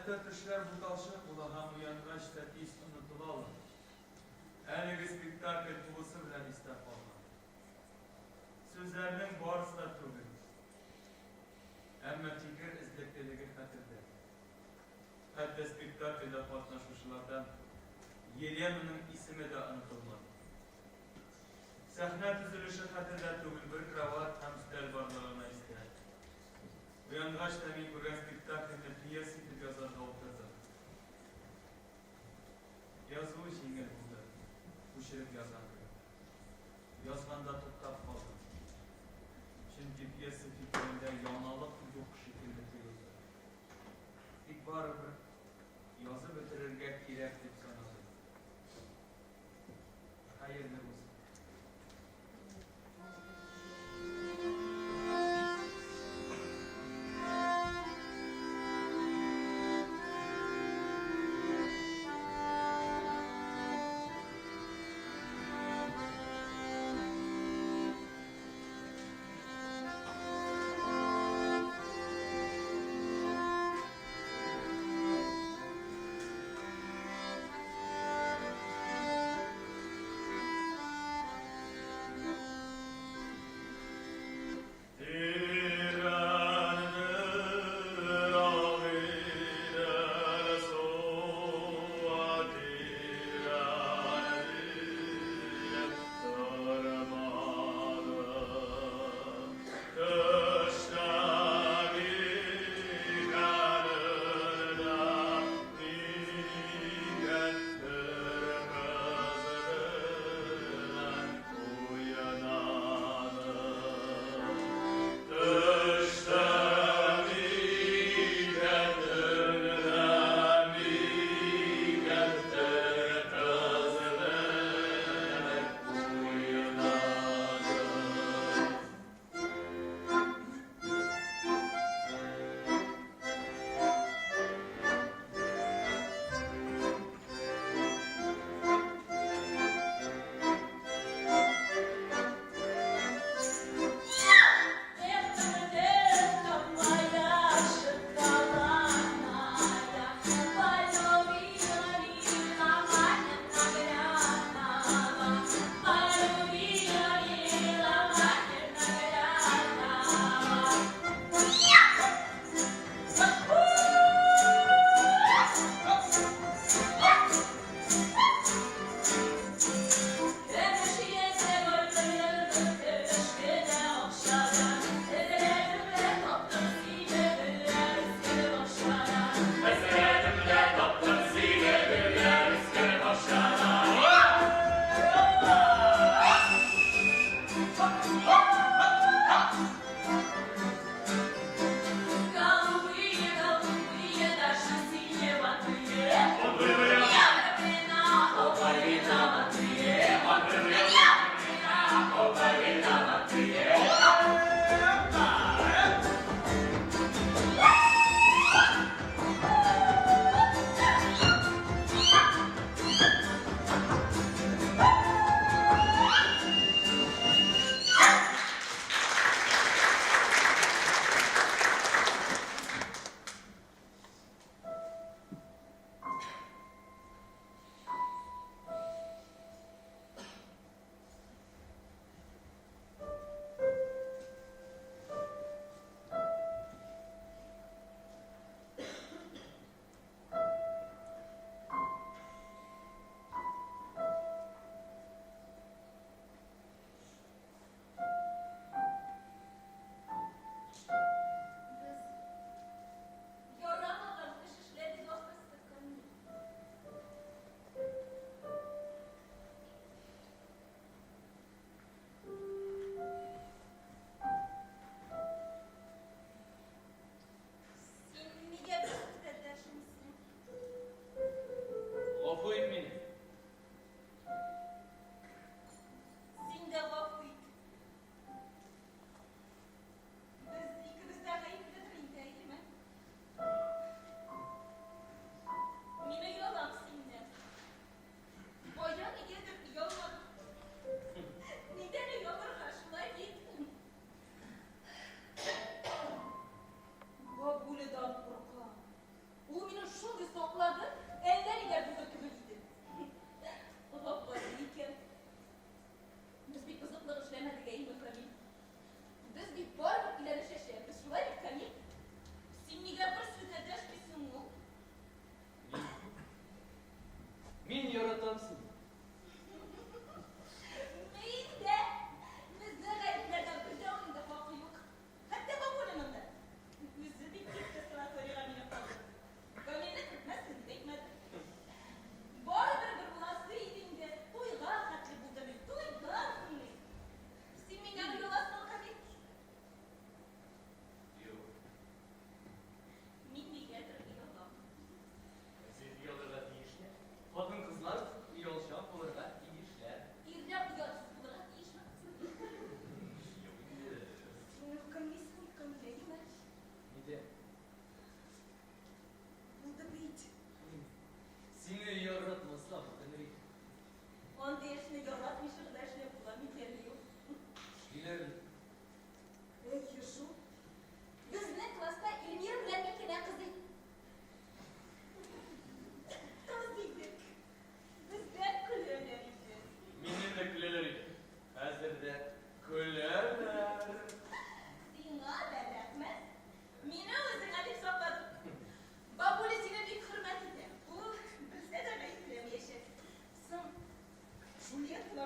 Гадәттә төшләр буталчык була һәм уянгач та тиз онытылалар. Әлеге спектакль тулысы белән истә калган. Сүзләрнең барысы да түгел. Әмма фикер эзлеклелеге хәтердә. Хәтта спектакльдә катнашучылардан Еленаның исеме дә онытылмады. Сәхнә төзелеше хәтердә түгел, бер кровать һәм өстәл барлыгы гына истә. Уянгач та мин күргән спектакльне пьеса итеп язарга утырдым. Язуы җиңел булды, күчереп язган кебек. Язганда туктап калдым. Чөнки пьеса фикерендә яңалык юк шикелле тоелды. Тик барыбер язып бетерергә кирәк дип санадым. Хәерле булсын.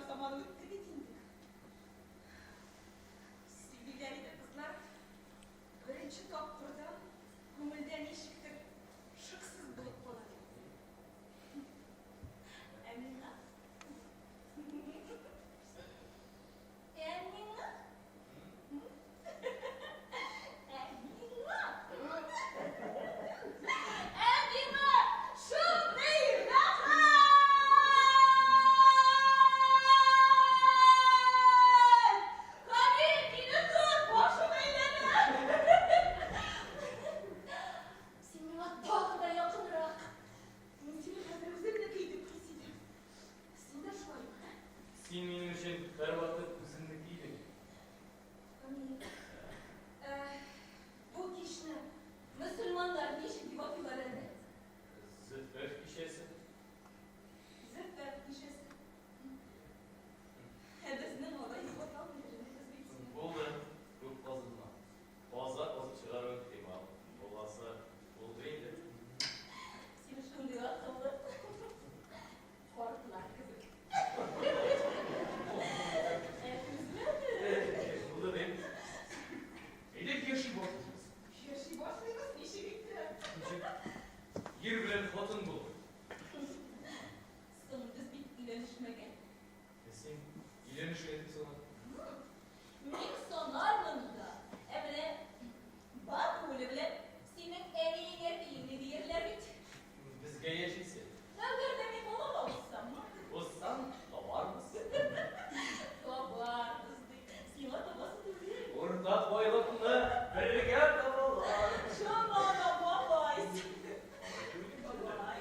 Чибәр заманы үтте бит инде. Сөйлиләр иде кызлар, беренче тапкырдан күңелдә ничектер шыксыз булып кала дип. Ә миңа? Ә миңа? Ә миңа? Ә миңа шундый рәхәт! Камил, мине тот, башым әйләнә! Син миңа тагы да якынрак. Мин сине хәзер үземнеке итеп хис итәм. Син дә шулаймы, ә? Син минем өчен һәрвакыт үземнеке идең. Камил, ә, бу кичне мөселманнар ничек дип атыйлар әле? Зөфәр кичәсе. Зөфәр кичәсе. Ә безнең алай дип аталмыйдыр инде, без бит сине. Булды, күп казынма. Таза казып чыгаруы ихтимал. Буласы булды инде. Син шундый акыллы. Картлар кебек. Ә түзмәде. Булды дим. Әйдә яши башлыйбыз. Яши башлыйбыз ничек итеп? Ничек? Ир белән хатын булып. Соң без бит өйләнешмәгән. Ә син өйләнешкән дип сана. Мин санармын да. Ә менә бабуля белән синең әниең әтиең ни диярләр бит? Безгә яшисе. Әгәр дә мин бала алсаммы? Узсаң, табарбыз. Табарбыз ди. Сиңа табасы түгел. Уртак байлыкны бергә табалар. Чамана бабай. Бабай.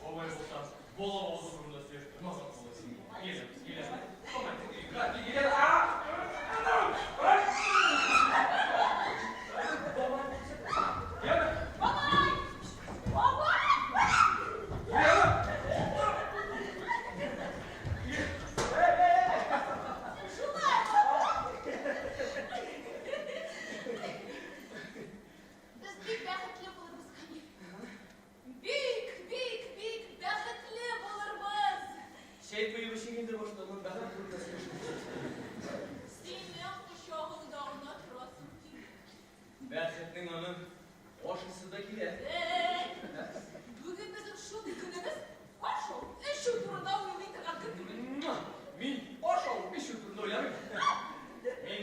Бабай булса, бала авызы турында сөйләшеп тормасаң була син. Киләбез, киләбез. Бабай, киләбез. Бабай, Яна! Бабай! Бабай! Яна! Шулай. Без бик бәхетле булырбыз, Камил. Бик, бик, бик бәхетле булырбыз. Чәй куеп эчик инде башта, бәхет турында сөйләшеп. Синең кочагыңда гына торасым килә. Бәхетнең аның ашыйсы да килә. Әй, бүген безнең шундый көнебез, ашау, эчү турында уйлый торган көн түгел. Мин ашау, эчү турында уйламыйм. Мин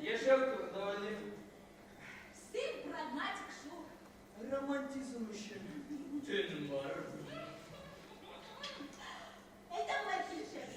яшәү турында уйлыйм. Син прагматик шул. Романтизм өчен төн бар. Әйдә, болай килешәбез.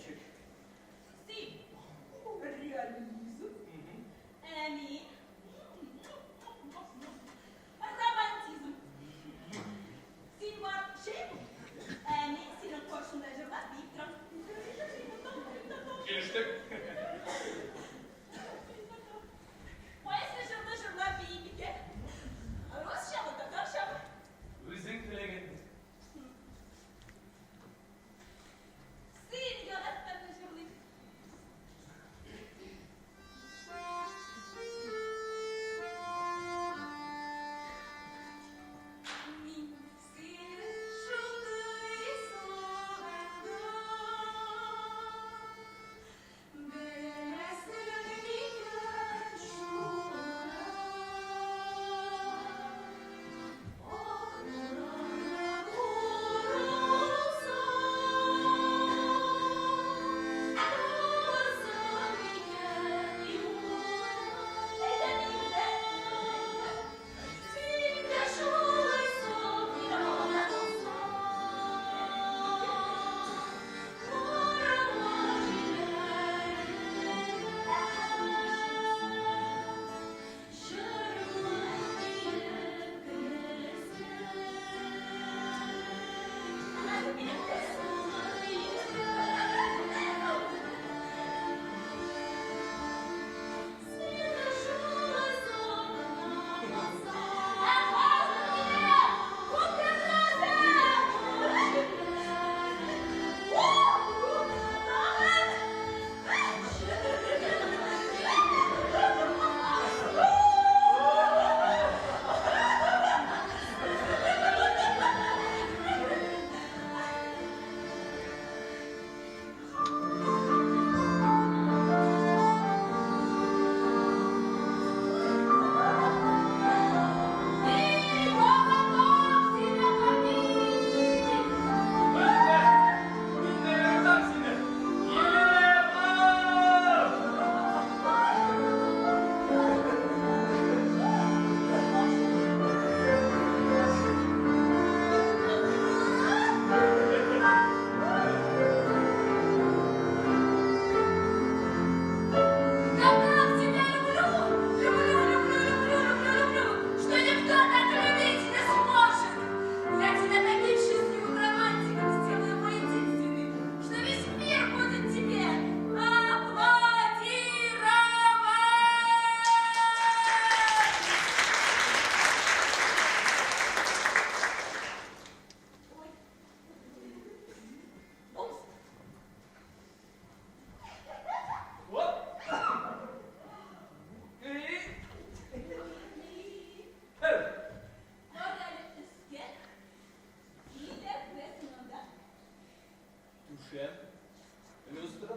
Люстра.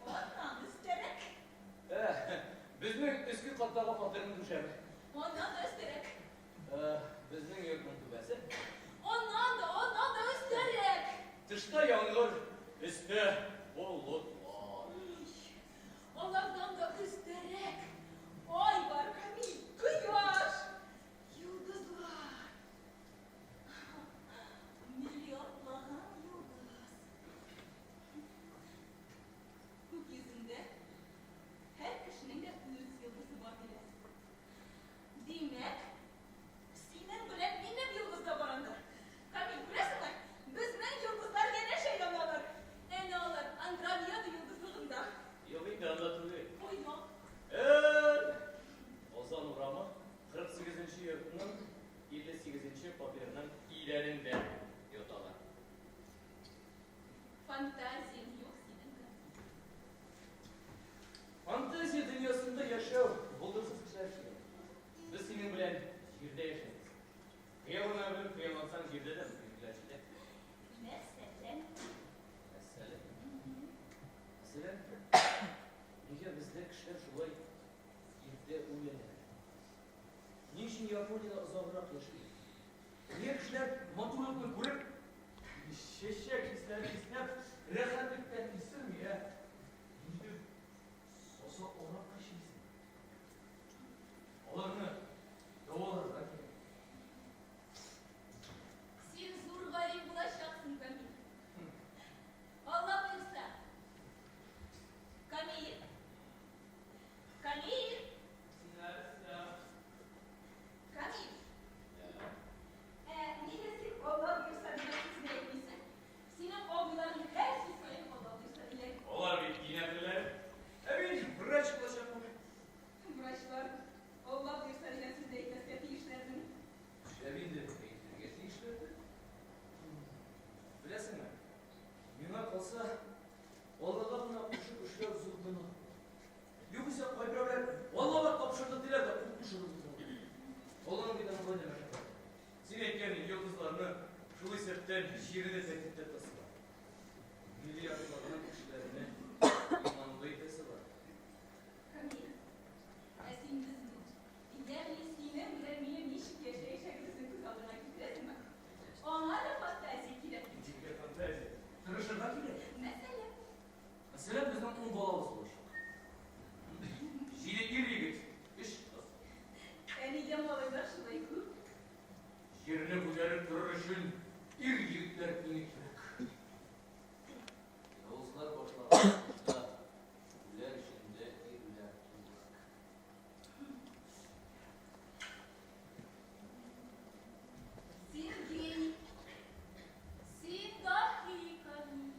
Аннан өстәрәк. Ә, безнең өске каттагы фатирның түшәме. Аннан да өстәрәк. Ә, безнең йортның түбәсе. Аннан да, аннан да өстәрәк. Тышта яңгыр, өстә болытлар. Алардан да өстәрәк. Ай бар, Камил, кояш, йолдызлар. Миллиардлаган йолдыз. Күк йөзендә һәр кешенең дә үз йолдызы бар диләр. Димәк, синең белән минем йолдыз да бар анда. Камил, күрәсеңме? Безнең йолдызлар янәшә яналар. Әнә алар Андромеда йолдызлыгында. Юк инде, анда түгел. Кайда? Казан урамы, 48 нче йортның 58 нче фатирының идәнендә яталар. Фантазияң юк синең, Камил. Фантазия дөньясында яшәү булдыксыз кешеләр эше. Без синең белән җирдә яшәйбез. Хыялыңа белеп хыяллансаң, җирдә дә мөмкинлекләр җитә. Мәсәлән? Мәсәлән? Мәсәлән, нигә бездә кешеләр шулай иртә үләләр? Ни өчен Япониядә озаграк яшиләр? Нигә кешеләр матурлыкны күреп, чәчәк исләрен иснәп, рәхәтлектән исерми, ә? Ниндидер сасы аракы эчәсең. Аларны дәваларга кирәк. Син зур галим булачаксың, Камил. Алла боерса. Камил. Камил. Нәрсә? Камил. Ә нигә син Алла боерса дигән сүзне әйтмисең? Синең абыйларың һәр сүз саен Алла боерса диләр. Алар бит дин әһелләре. Ә мин врач булачакмын. Врачлар Алла боерса дигән сүзне әйтмәскә тиешләрмени? Нишләп инде әйтергә тиешләрдер? Беләсеңме, миңа калса, Аллага гына кушып эшләү зур гөнаһ. Югыйсә кайберәүләр Аллага тапшырдык диләр дә кул кушырып утыралар. Алланың бит аны болай да мәшәкате. Син әйткән йолдызларны, шул исәптән җирне дә тәртиптә тотасы бар. Миллиардлаган кешеләрне иманлы итәсе бар. Камил, ә син безнең, ягъни синең белән минем ничек яшәячәгебезне күз алдыңа китерәсеңме? Аңа да фантазия кирәк. Нигә фантазия? Тырышырга кирәк. Мәсәлән? Мәсәлән, безнең ун балабыз булачак. Җиде ир-егет, өч кыз. Ә нигә малайлар шулай күп? Җирне күтәреп торыр өчен ир-егетләр иңе кирәк. Явызлар башлаган сугышта үләр өчен дә ирләр кирәк. Син гений. Син даһи, Камил.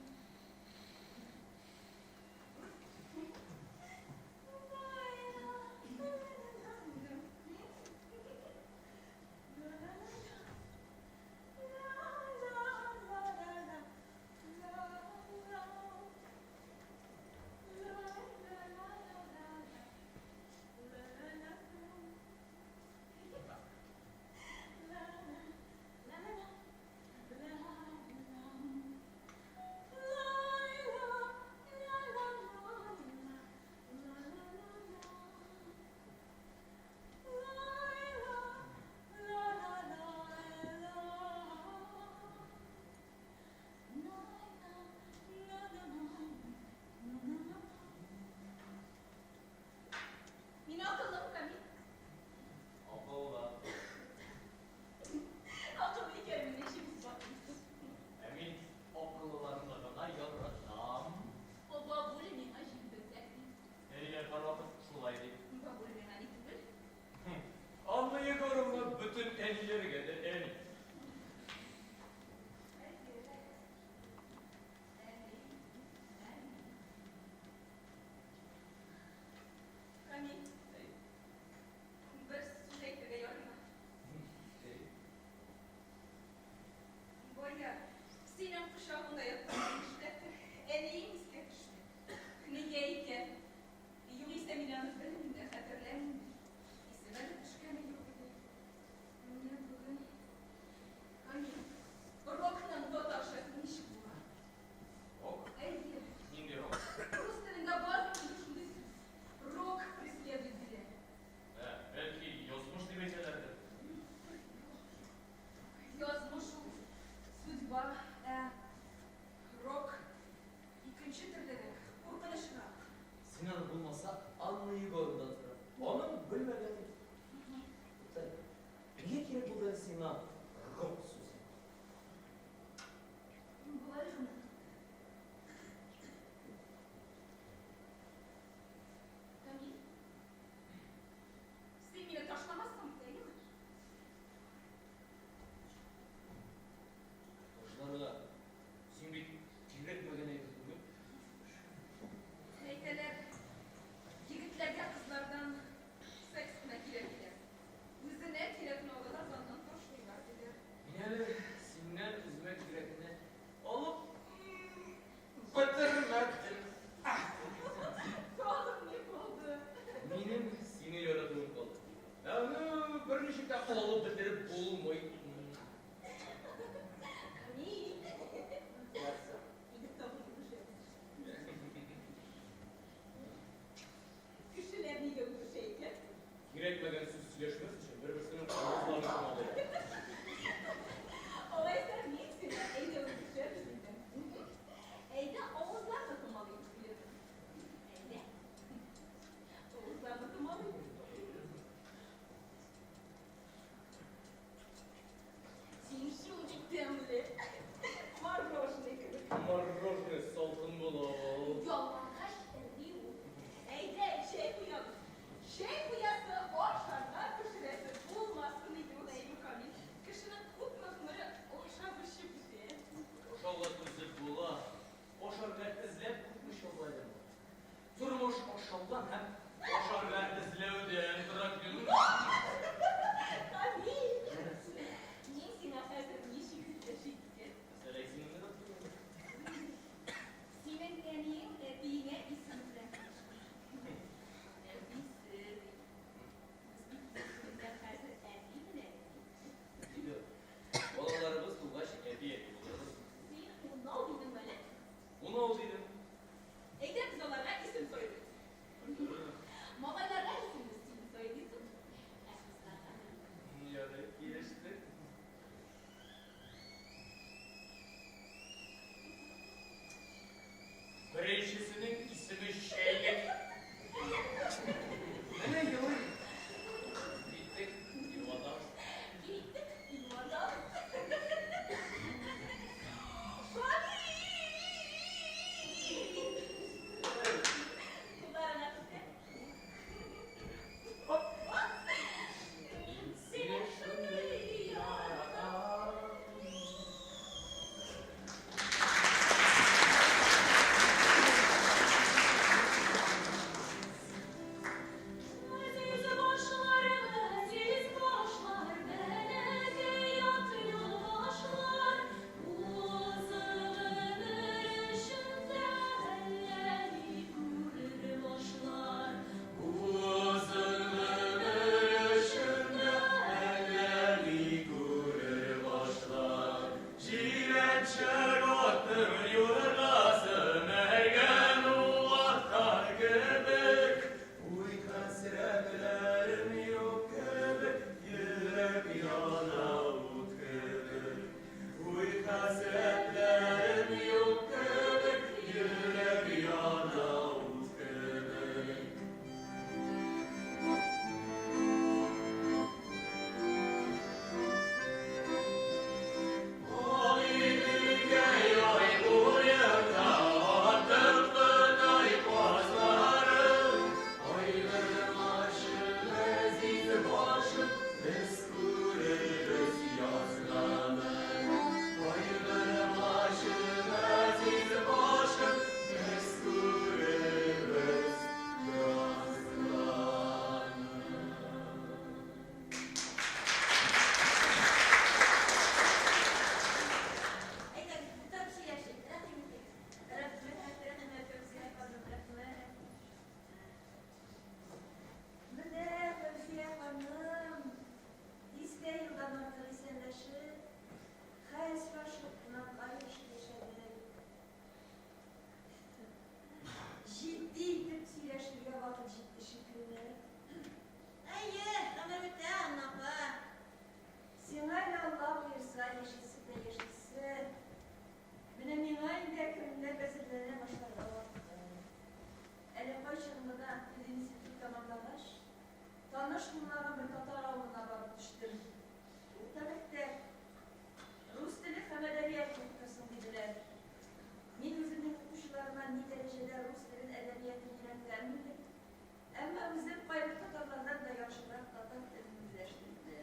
да яхшырак татар телен үзләштерде.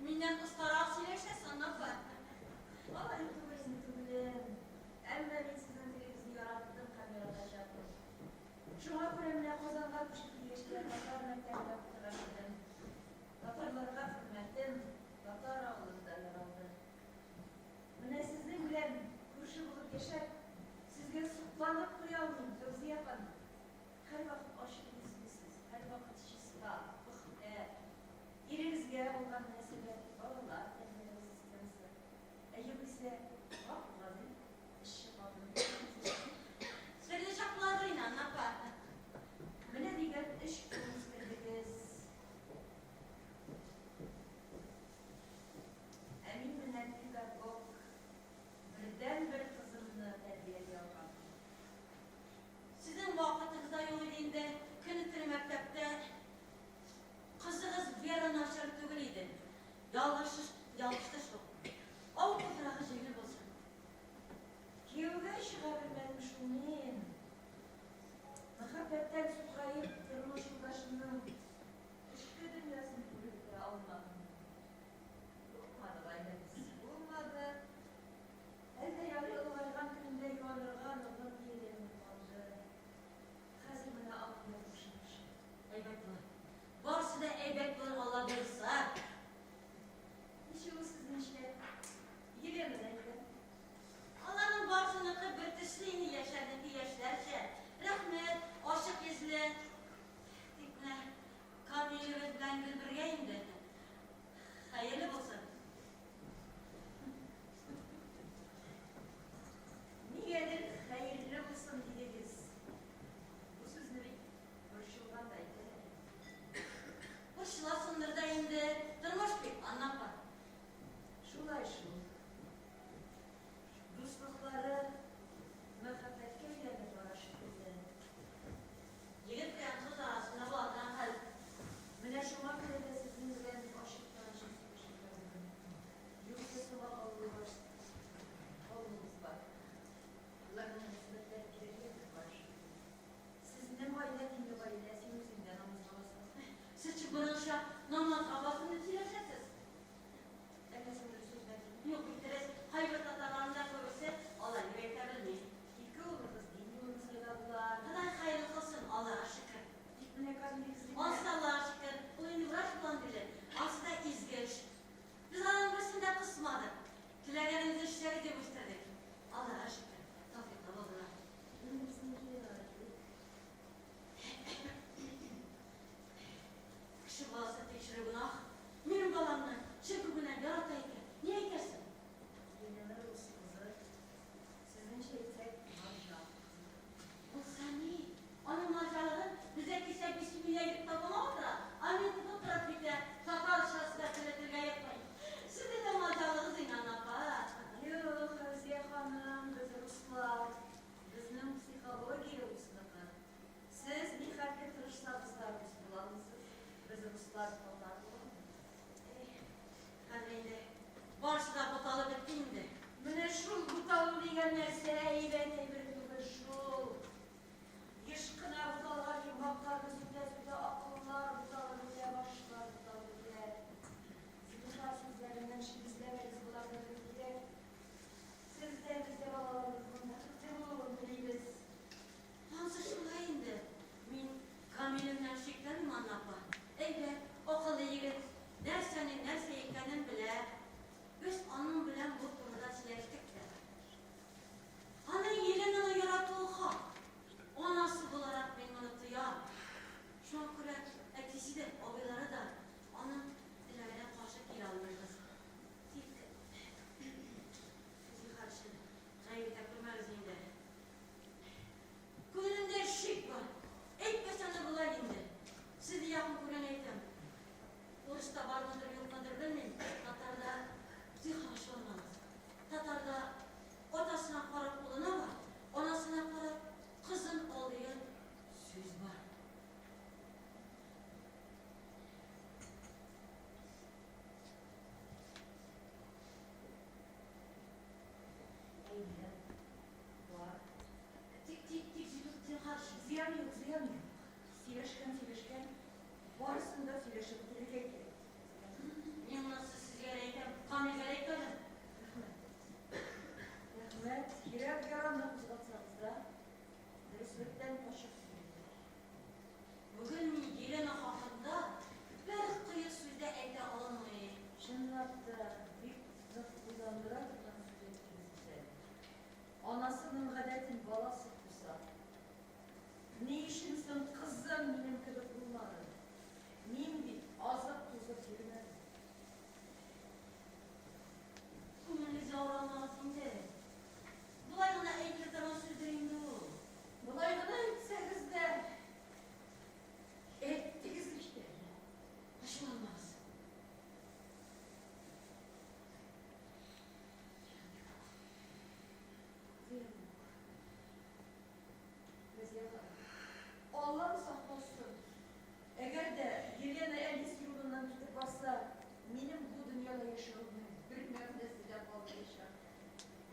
Миннән остарак сөйләшәсең, апа. Алай түгел инде түгелен. Әмма мин сезнең телегезне яраттым һәм яратачакмын. Шуңа күрә менә Казанга күчеп килгәч тә татар мәктәбендә укытырга кердем. Татарларга хөрмәтем татар авылында яралды. Менә сезнең белән күрше булып яшәп, сезгә сокланып туя алмыйм, Фәүзия ханым. Һәрвакыт ачык йөзлесез, һәрвакыт чиста, пөхтә. Ирегезгә булган мөнәсәбәт, балалар тәрбияләү системасы. Ә югыйсә, гап-гади эшче хатын бит сез. Төрле чаклары инде, Анна апа. Менә дигән өч ул үстердегез. Ә мин менә педагог. Бердәнбер кызымны тәрбияли алган. Сезнең вакытыгыз да юк иде инде, көне-төне мәктәптә. Кызыгыз Вера начар түгел иде.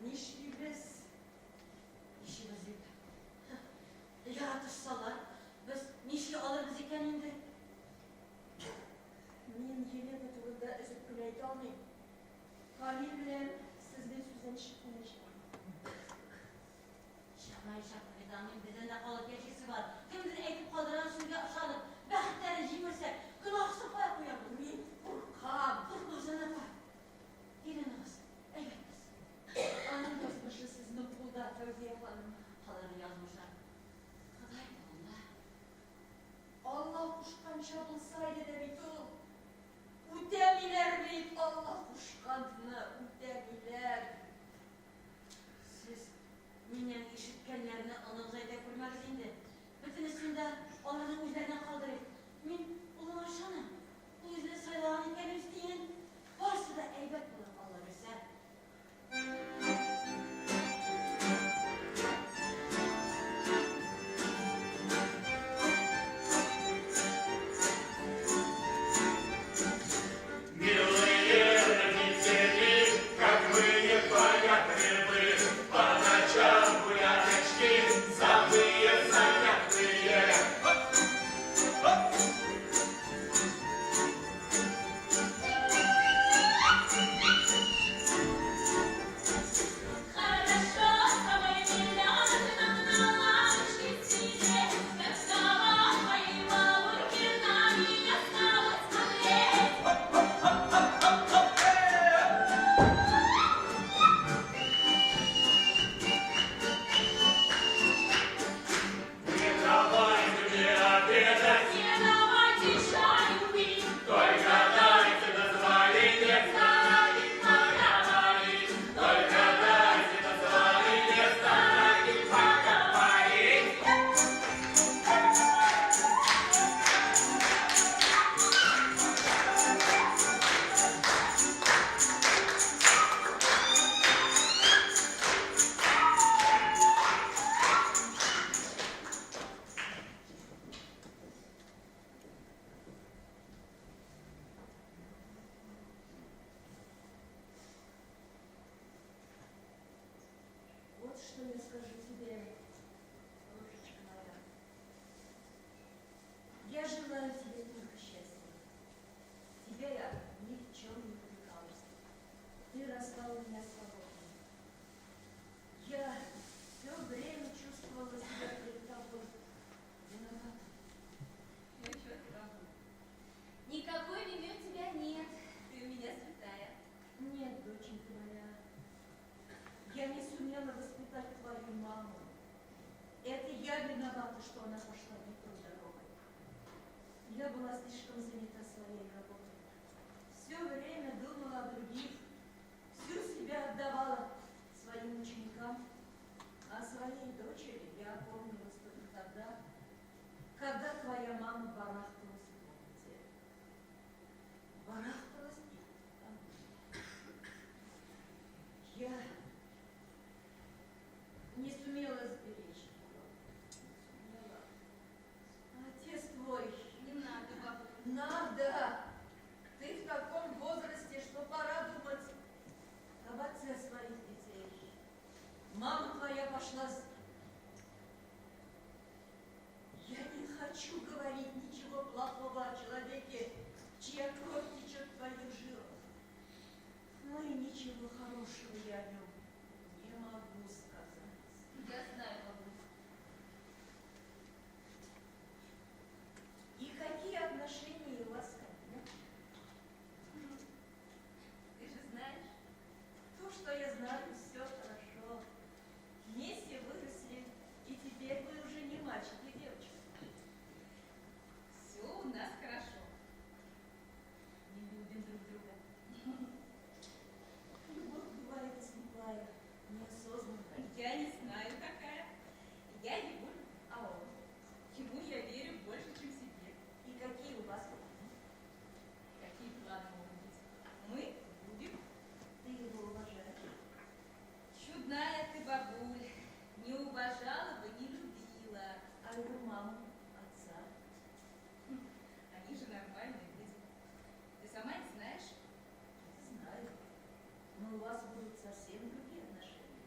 Нишлибез? Нишлибез дип. Яратышсалар, без нишли алырбыз икән инде? Мин Елена турында өзеп кенә әйтә алмыйм. Камил белән сезнең сүздән чыкмаячак. Чыкмаячак бит аның, бездән дә калып яшисе бар. Кемдер әйтеп калдырган сүзгә ышанып, бәхетләрен җимерсәк, гөнаһысын кая куябыз? Мин куркам. Куркма, җан апа. Еленагыз, әйбәт кыз. Аның язмышы сезнең кулда, Фәүзия ханым. Аларның язмышы Ходай кулында. Алла кушканча булса иде дә бит ул. Үтәмиләр бит Алла кушканны, үтәмиләр. Сез миннән ишеткәннәрне оныгыз әйтә күрмәгез инде. Бөтенесен дә аларның үзләренә калдырыйк. Мин улыма ышанам. Ул үзенә сайлаган икән үз тиңен. Барысы да әйбәт булыр, Алла бирсә. Милые родители, как вы непонятливы, по ночам гуляночки самые занятные. Оп, оп. Хорошо с тобой, миллионы нам на лавочке сидеть, как слова твоей бабульки на меня станут смотреть. Не давайте мне обедать, Не давайте чаю пить, только дайте дозволение с дорогим поговорить. Только дайте дозволение с дорогим поговорить. Вот что я скажу тебе, крошечка моя. Я желаю тебе только счастья. Тебя я ни в чем не упрекала. Ты росла у меня свободной. Я все время чувствовала себя перед тобой виноватой. Ну чё ты, бабуль? Никакой вины у тебя нет, ты у меня святая. Нет, доченька моя, я не сумела воспитать твою маму. Это я виновата, что она пошла не той дорогой. Я была слишком занята своей работой. Все время думала о других, всю себя отдавала своим ученикам. А своей дочери я опомнилась только тогда, когда твоя мама барахталась в комнате. Барахталась и тонула. Я не сумела сберечь ее. Не сумела. Отец твой. Не надо, бабуль. Надо! Ты в таком возрасте, что пора думать об отце своих детей. Мама твоя пошла с... Я не хочу говорить ничего плохого о человеке, чья кровь течет в твоих жилах. Но и ничего хорошего я о нем не могу сказать. Я знаю, бабуль. И какие отношения у вас с Камилем? Ты же знаешь. То, что я знаю, все хорошо. Вместе выросли, и теперь вы уже не мальчик и девочка. Все у нас хорошо. Мы любим друг друга. Любовь бывает и слепая, неосознанная. Я не знаю, какая. Я его люблю. А он? Ему я верю больше, чем себе. И какие у вас планы? Какие планы могут быть? Мы любим. Ты его уважаешь? Чудная ты, бабуль. Не уважала бы, не любила. А его маму, отца? Они же нормальные люди. Ты сама не знаешь? Это знаю. Но у вас будут совсем другие отношения.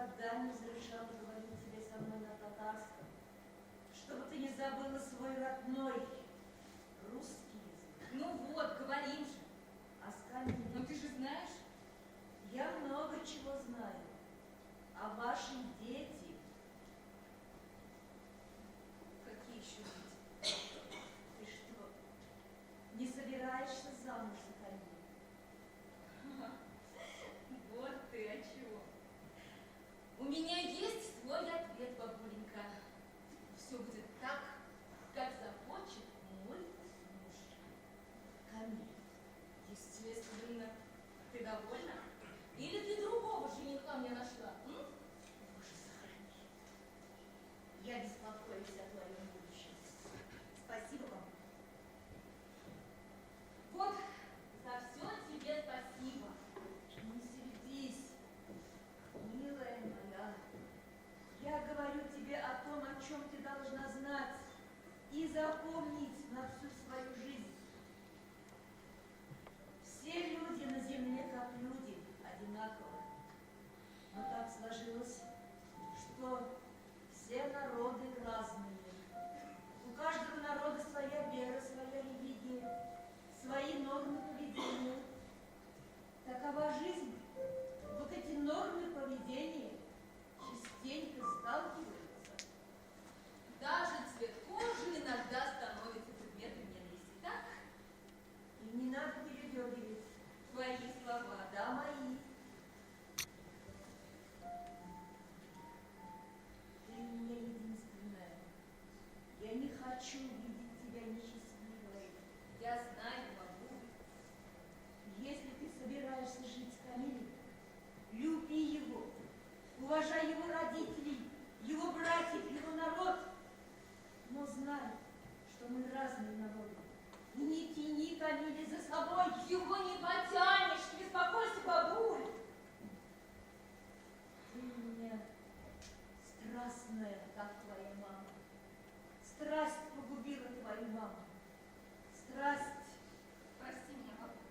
никогда не разрешала говорить тебе со мной на татарском, чтобы ты не забыла свой родной русский язык. Ну вот, говорим же. А с Камилем? Ну ты же знаешь. Я много чего знаю. А ваши дети... Какие еще дети? Ты что, не собираешься замуж за Камиля? Вот ты о чем. У меня есть свой ответ, бабуленька. Все будет так, как захочет мой муж. Камиль. Естественно. Ты довольна? Или ты другого жениха мне нашла? М? Боже, сохрани. Я беспокоюсь о твоем будущем. Спасибо вам. Вот за все тебе спасибо. Не сердись, милая моя. Я говорю тебе о том, о чем ты должна знать и запомнить на всю свою жизнь. Все люди на земле, как люди, одинаковы. Но так сложилось, что все народы разные. У каждого народа своя вера, своя религия, свои нормы поведения. Такова жизнь. Вот эти нормы поведения частенько сталкиваются. Даже цвет кожи иногда становится предметом ненависти, так? И не надо передергивать. Твои слова. Да, мои. Ты у меня единственная. Я не хочу видеть тебя несчастливой. Я знаю, бабуля. Если ты собираешься жить с Камилем, люби его, уважай его родителей, его братьев, его народ. Но знай, что мы разные народы. И не тяни Камиля за собой. Его не потянешь, не беспокойся, бабуль. Ты у меня страстная, как твоя мама. Страсть погубила твою маму. Страсть. Прости меня, бабуль.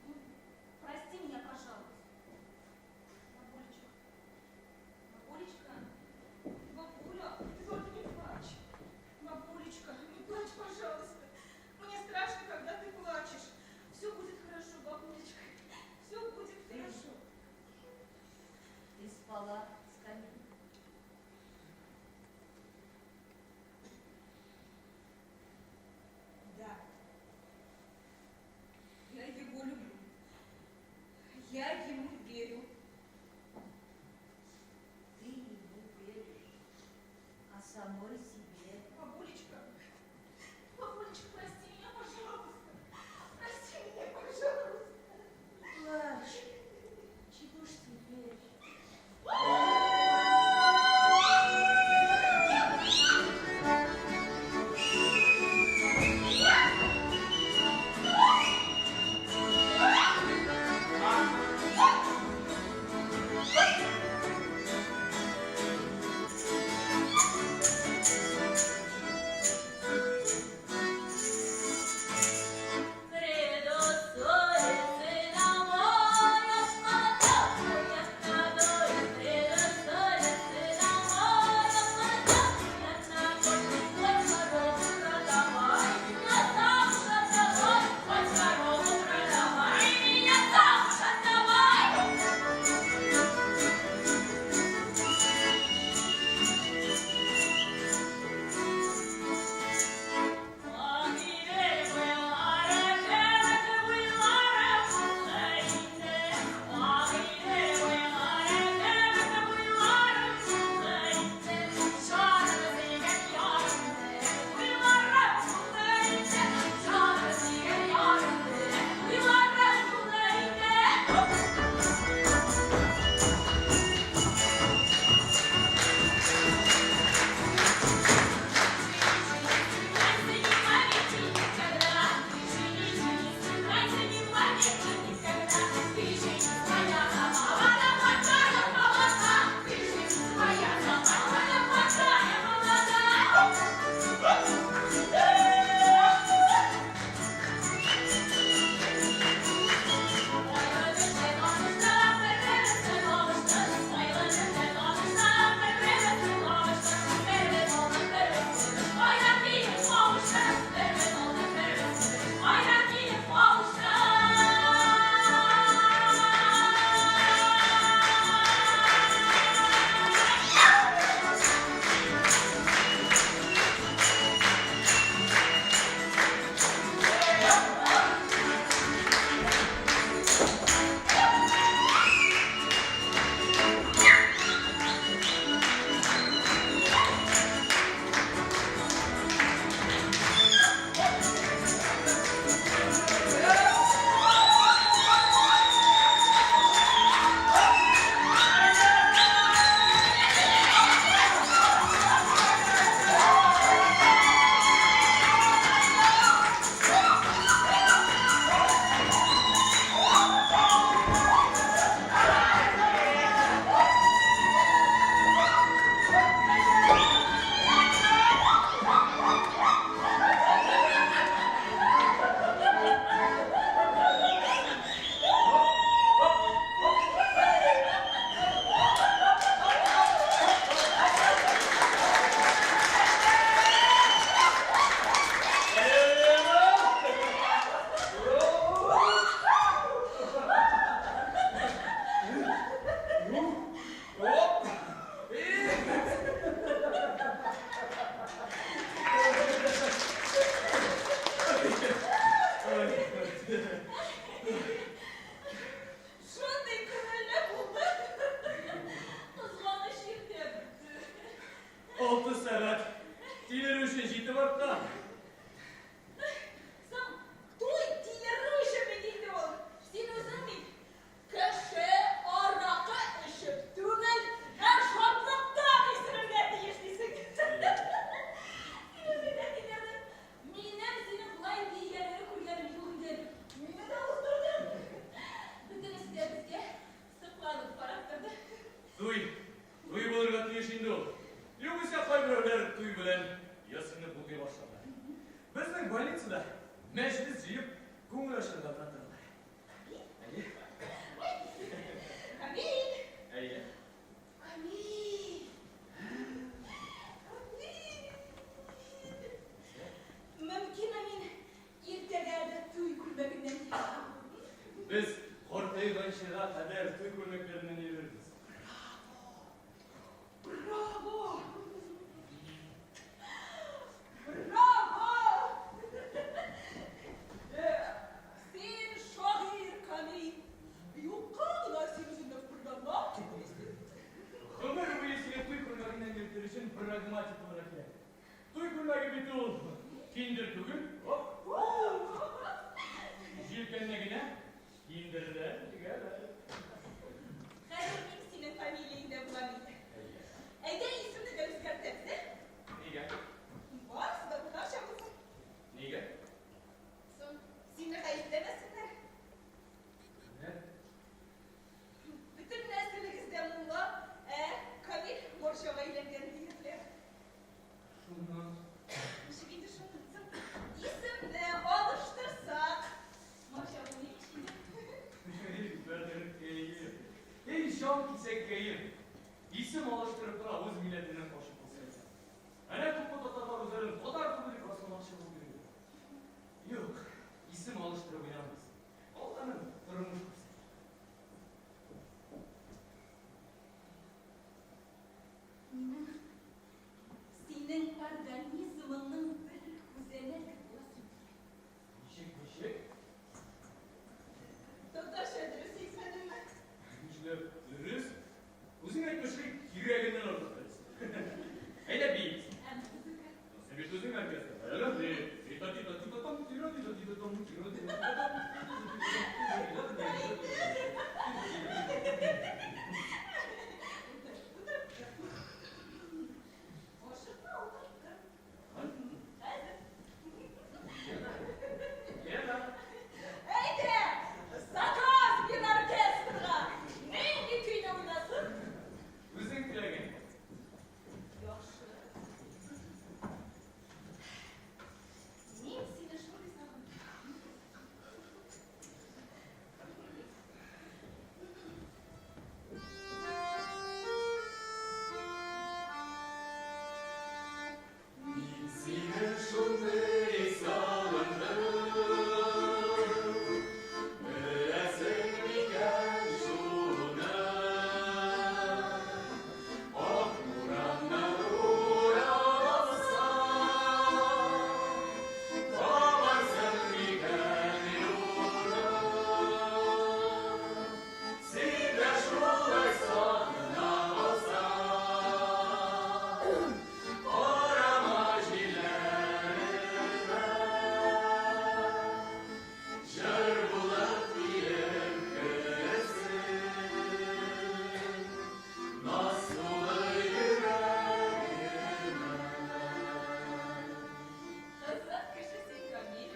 Ну, прости меня, пожалуйста. Бабулечка. Бабулечка. Бабуля, ты только не плачь. Бабулечка, не плачь, пожалуйста. Мне страшно, когда ты плачешь. Күңел ачарга гына торалар. Әйе. Камил! Әйе. Камил! Камил! Мөмкинме мин иртәгә дә туй күлмәгеннән килсәм? Без картайганчыга кадәр туй күлмәкләреннән йөрербез. Браво! Браво! Син шагыйрь, Камил. Юкка гына син үзеңне прагматик дисең. Гомер буе сине туй күлмәгеннән йөртер өчен прагматик булырга кирәк. Туй күлмәге бит ул киндер түгел. Оп. Җилкәнне генә киндердән тегәләр. Хәзер мин синең фамилияңдә булам инде. Әйдә исемне дә үзгәртәбез, ә? Нигә? Барысы да татарча булсын. Нигә? Соң, сине гаепләмәсеннәр. Менә. Бөтен нәселегездә мулла, ә Камил морҗага әйләнгән диярләр. Шуннан. Ничек инде шуннан соң? Исемне алыштырсак, морҗа булмый ич инде. Эй, бәгырькәем. Эй, җан кисәккәем. Исем алыштырып кына үз милләтеннән качып булса икән. Әнә күпме татарлар үзләрен татар түгел дип расламакчы булып йөриләр. Юк, исем алыштырып уйнамыйсың. Алланың тормыш күрсәтер. Минем синең организмыңның бер күзәнәге буласым килә. Ничек, ничек? Татарча дөрес әйтмәдемме? Нишләп дөрес? Үзең әйтмешли, кирәгеннән артык дөрес. Әйдә биибез. Ә музыка? Син бит үзең оркестр. Әле ти, тита тита тита там, тира тита тита там, тира тита тита там. Утыр, утыр. Ашыкма, утыр. Хәзер. Лена. Әйдә, заказ бир оркестрга. Нинди көйне уйнасын? Үзең теләгән. Яхшы. Мин сине шундый сагындым. Мин сине шундый сагындым, беләсең микән шуны? Ак бураннар уралса, табарсың микән юлны? Син дә шулай сагына алсаң, карама җилләренә. Җыр булып килеп керсен, наз тулы йөрәгемә. Кызык кеше син, Камил.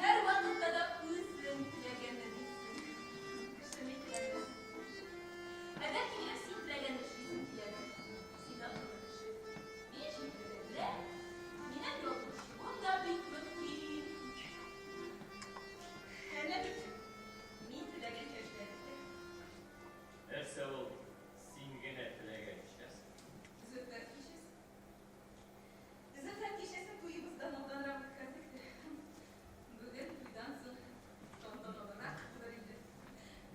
Һәрвакытта да үзең теләгәнне дисең. Кешене икеләнмәс. Ә бәлки минем син теләгәнне эшлисем киләдер. Син акыллы кеше. Мин җиңелрәк. Минем ялгышуым да бик мөмкин. Әнә бит мин теләгәнчә эшләдек тә. Нәрсә ул син генә теләгән эшләрсең? Зөфәр кичәсе. Зөфәр кичәсен туебыздан алданрак үткәрдек тә. Бүген туйдан соң тантаналырак булыр инде.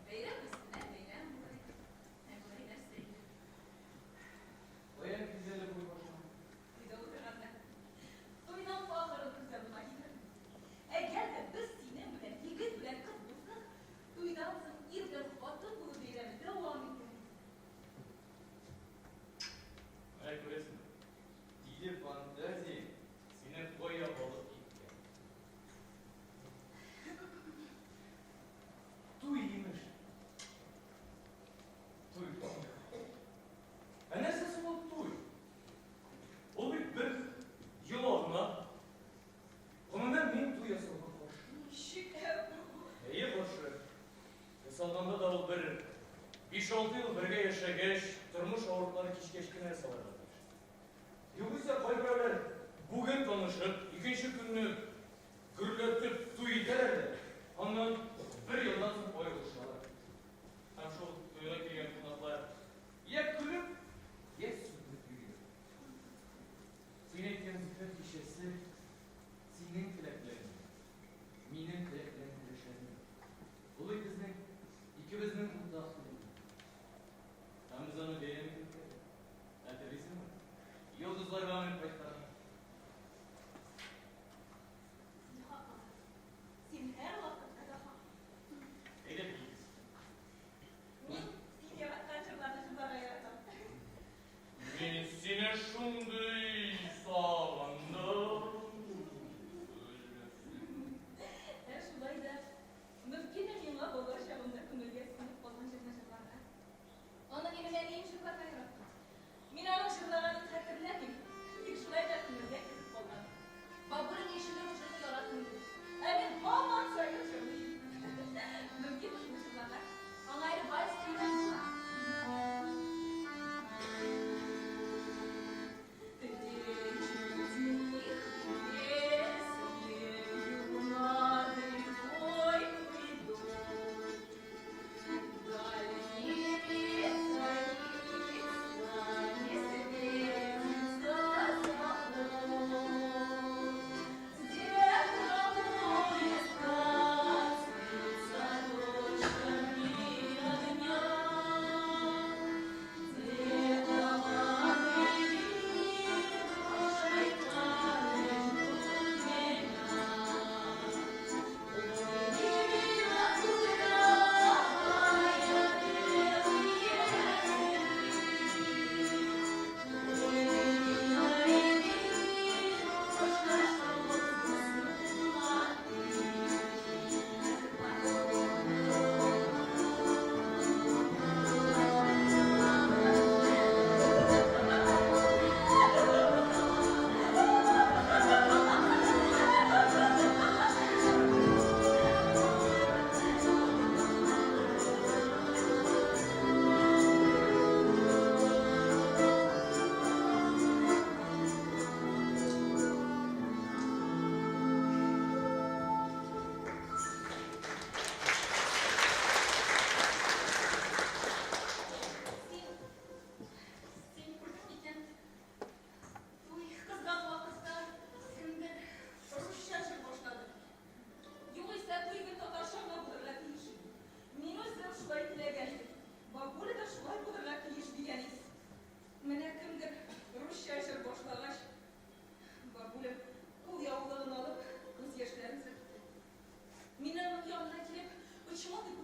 Бәйрәм өстенә бәйрәм булыр инде. Ә болай нәрсә инде? Каян килде әле бу башыңа? Туйда утырганда. Туйның ахырын күз алдыма китердем. Әгәр дә без синең белән егет белән кыз булсак, туйдан соң ир белән хатын булу бәйрәме дәвам итәр иде. Менә күрәсеңме? Тиле фантазия сине кая алып киткән. Туй имеш. Туй. Ә нәрсә соң ул туй? Ул бит бер йола гына. Гомумән, мин туй ясауга каршы. Ничек? Әйе, каршы. Ясалганда да ул бер 5-6 ел бергә яшәгәч, тормыш авырлыклары кичкәч кенә ясалырга тиеш. Югыйсә кайберәүләр бүген танышып, икенче көнне гөрләтеп туй итәләр дә.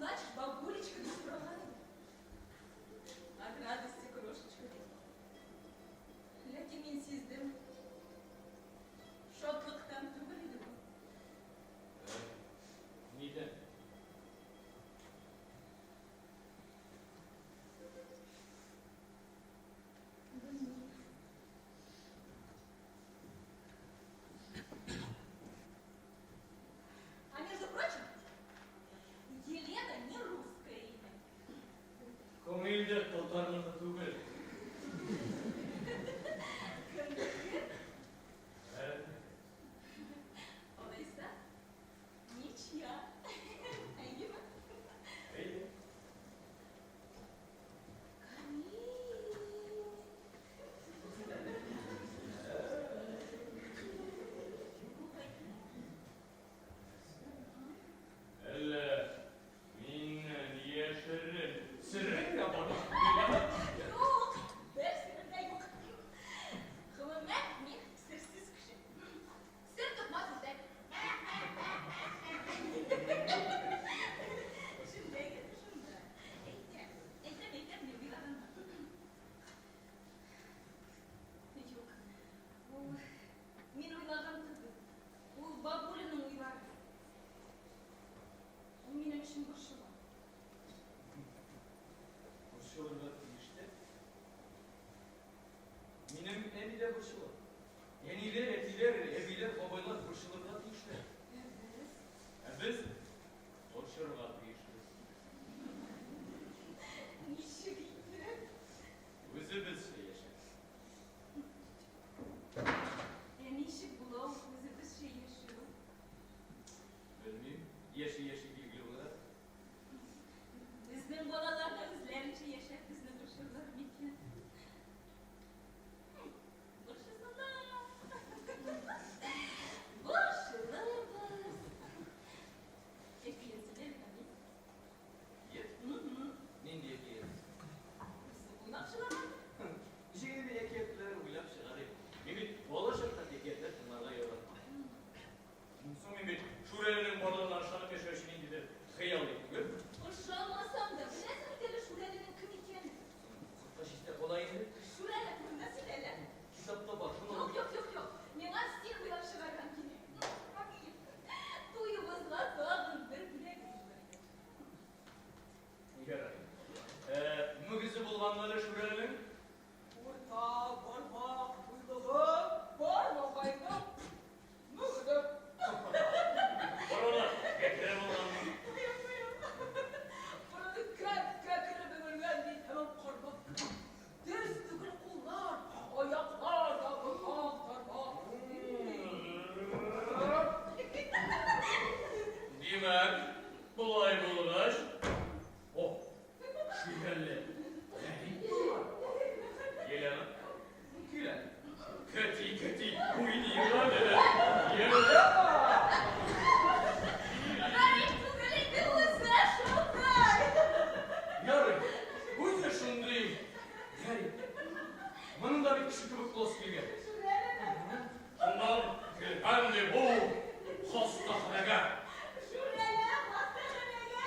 плачешь, бабулечка, дип сораган иде. От радости, крошечка, ди. Ләкин мин сиздем, шатлыктан түгел иде бу. Нидән? Белмим. А между прочим, Елена не русское имя. Камил дә татарныкы түгел. Кемнеке? Ә? Алайса, ничья. Әйеме? Әйе. Камил. Бу хәйран. Әллә миннән яшерен серең дә бар? Юк, бер серем дә юк. Гомумән, мин серсез кеше. Сер тотмас үзәк. Шунда икән, шунда. Әйтәм, әйтәм, әйтәм, дип уйлаган. Юк, ул мин уйлаган түгел. Ул бабулиның уйлары. Ул минем өчен борчыла. Борчылырга тиеш тә. Минем әни дә борчыла. Әниләр, әтиләр, әбиләр, бабайлар борчылырга тиешләр. Ә без? Ә без борчырга тиешбез. Ничек итеп? Үзебезчә яшәп. Ә ничек була ул үзебезчә яшәү? Белмим, яши-яши билгеле була. Безнең балалар да үзләренчә яшәп безне борчырлар микән? Борчысыннар. Борчылырбыз. Әкият сөйлә, Камил. Әкият? Нинди әкият? Уйлап чыгарган. Ничек инде мин әкиятләр уйлап чыгарыйм? Мин бит бала чакта әкиятләр тыңларга яраттым. Соң мин бит Шүрәленең барлыгына ышанып яшәүче ниндидер хыялый түгел. Ышанмасам да, беләсең бит әле Шүрәленең кем икәнен. Кортка читтә кала инде. Шүрәле турында сөйлә әле. Китапта бар, шуны. Юк, юк, юк, юк. Миңа син уйлап чыгарган кирәк. Камил. Туебызга тагын бер бүләк булыр. Ярар. Мөгезе булганмы әле Шүрәленең? Урта бармак буйлыгы бар бабайның мөгезе. Борыны кәкре булганмы? Борыны кәп-кәкре бөгелгән ди, тәмам кармак. Төз түгел куллар, аяклар да ботак тармак. Димәк, болай булгач, о, Шүрәле, гарип булган. Елена, кил әле. Кәти, кәти, уйныйк әле. Елена! Гарип түгел инде, үзе шундай. Ярый, үзе шундый гарип. Моның да бит кеше кебек буласы килгән. Шүрәлеме? Шуннан килгән ди бу хастаханәгә. Шүрәле хастаханәгә.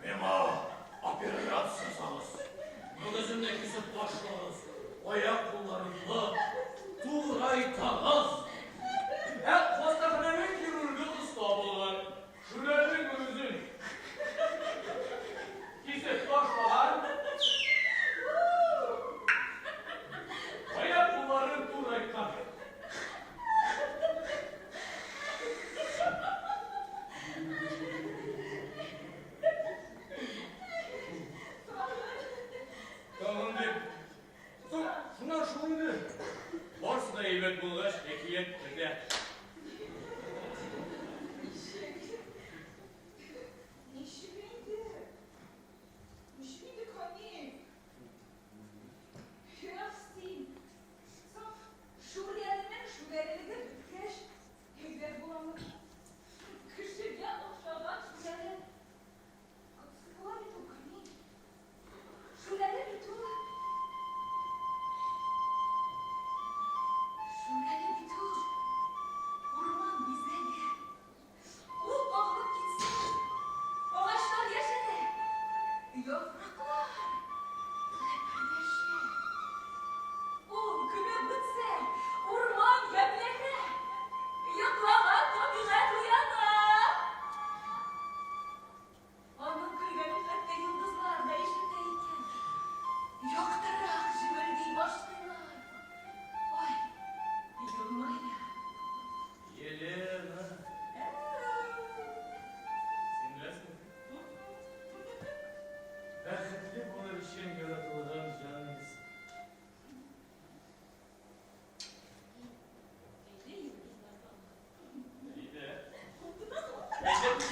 Миңа операция ясагыз. Мөгеземне кисеп ташлагыз. Аяк-кулларымны турайтагыз.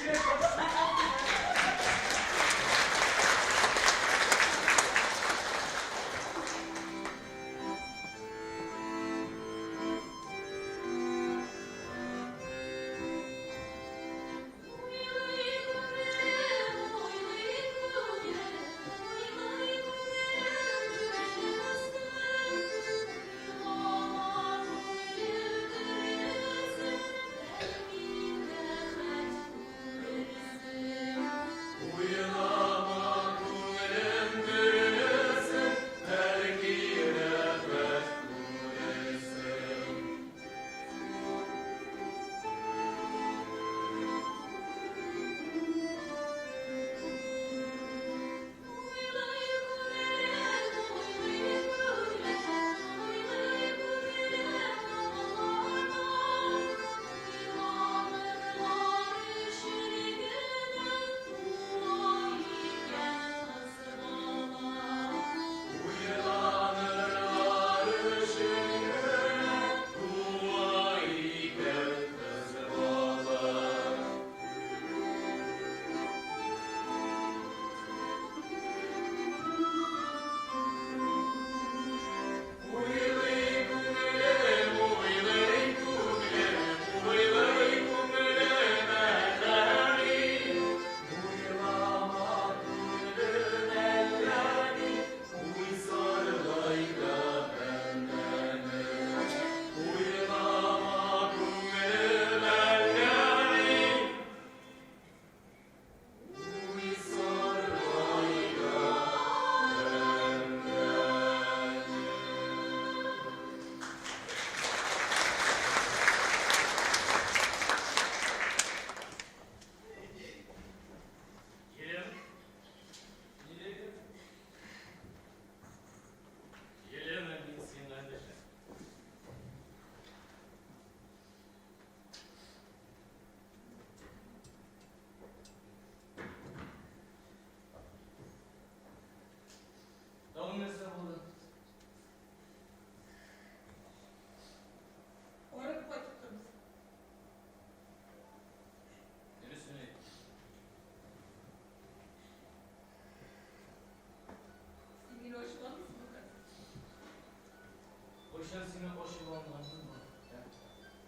Уйлый күңелем, уйлый күңелем, уйлый күңелем бер Уйлама күңелем төрлесен, бәлки рәхәт күрерсең. Уйлама күңелем төрлесен, бәлки рәхәт күрерсең. Уйлый күңелем, уйлый күңелем, уйлый күңелем далаларда. Уйланырлар өчен генә туа икән кыз бала. Уйланырлар өчен генә туа икән кыз бала. Уйлый күңелем, уйлый күңелем, уйлый күңелем әллә ни. Уйлама күңелем әллә ни, уй саргайта бәндәне. Уйлама күңелем әллә ни, уй саргайта бәндәне. Елена? Нилектер? Елена, мин сиңа эндәшәм. Тагын нәрсә булды? Арып кайтып торабыз. Дөресен әйт. Син мине ачуланмыйсыңмы хәзер? Кайчан сине ачуланганым бар? Ә?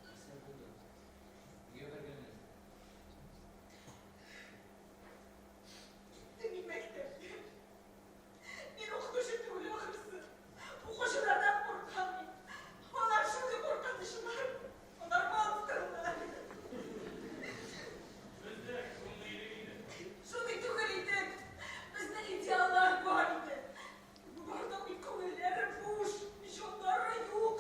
Нәрсә булды? Нигә бәргәләндең? Киттем мин мәктәпкә. Мин укытучы түгел ахрысы. Укучылардан куркам мин. Алар шундый куркынычлар. Алар монстрлар. Без дә шундый идек инде. Шундый түгел идек. Безнең идеаллар бар иде. Боларның бит күңелләре буш, җаннары юк.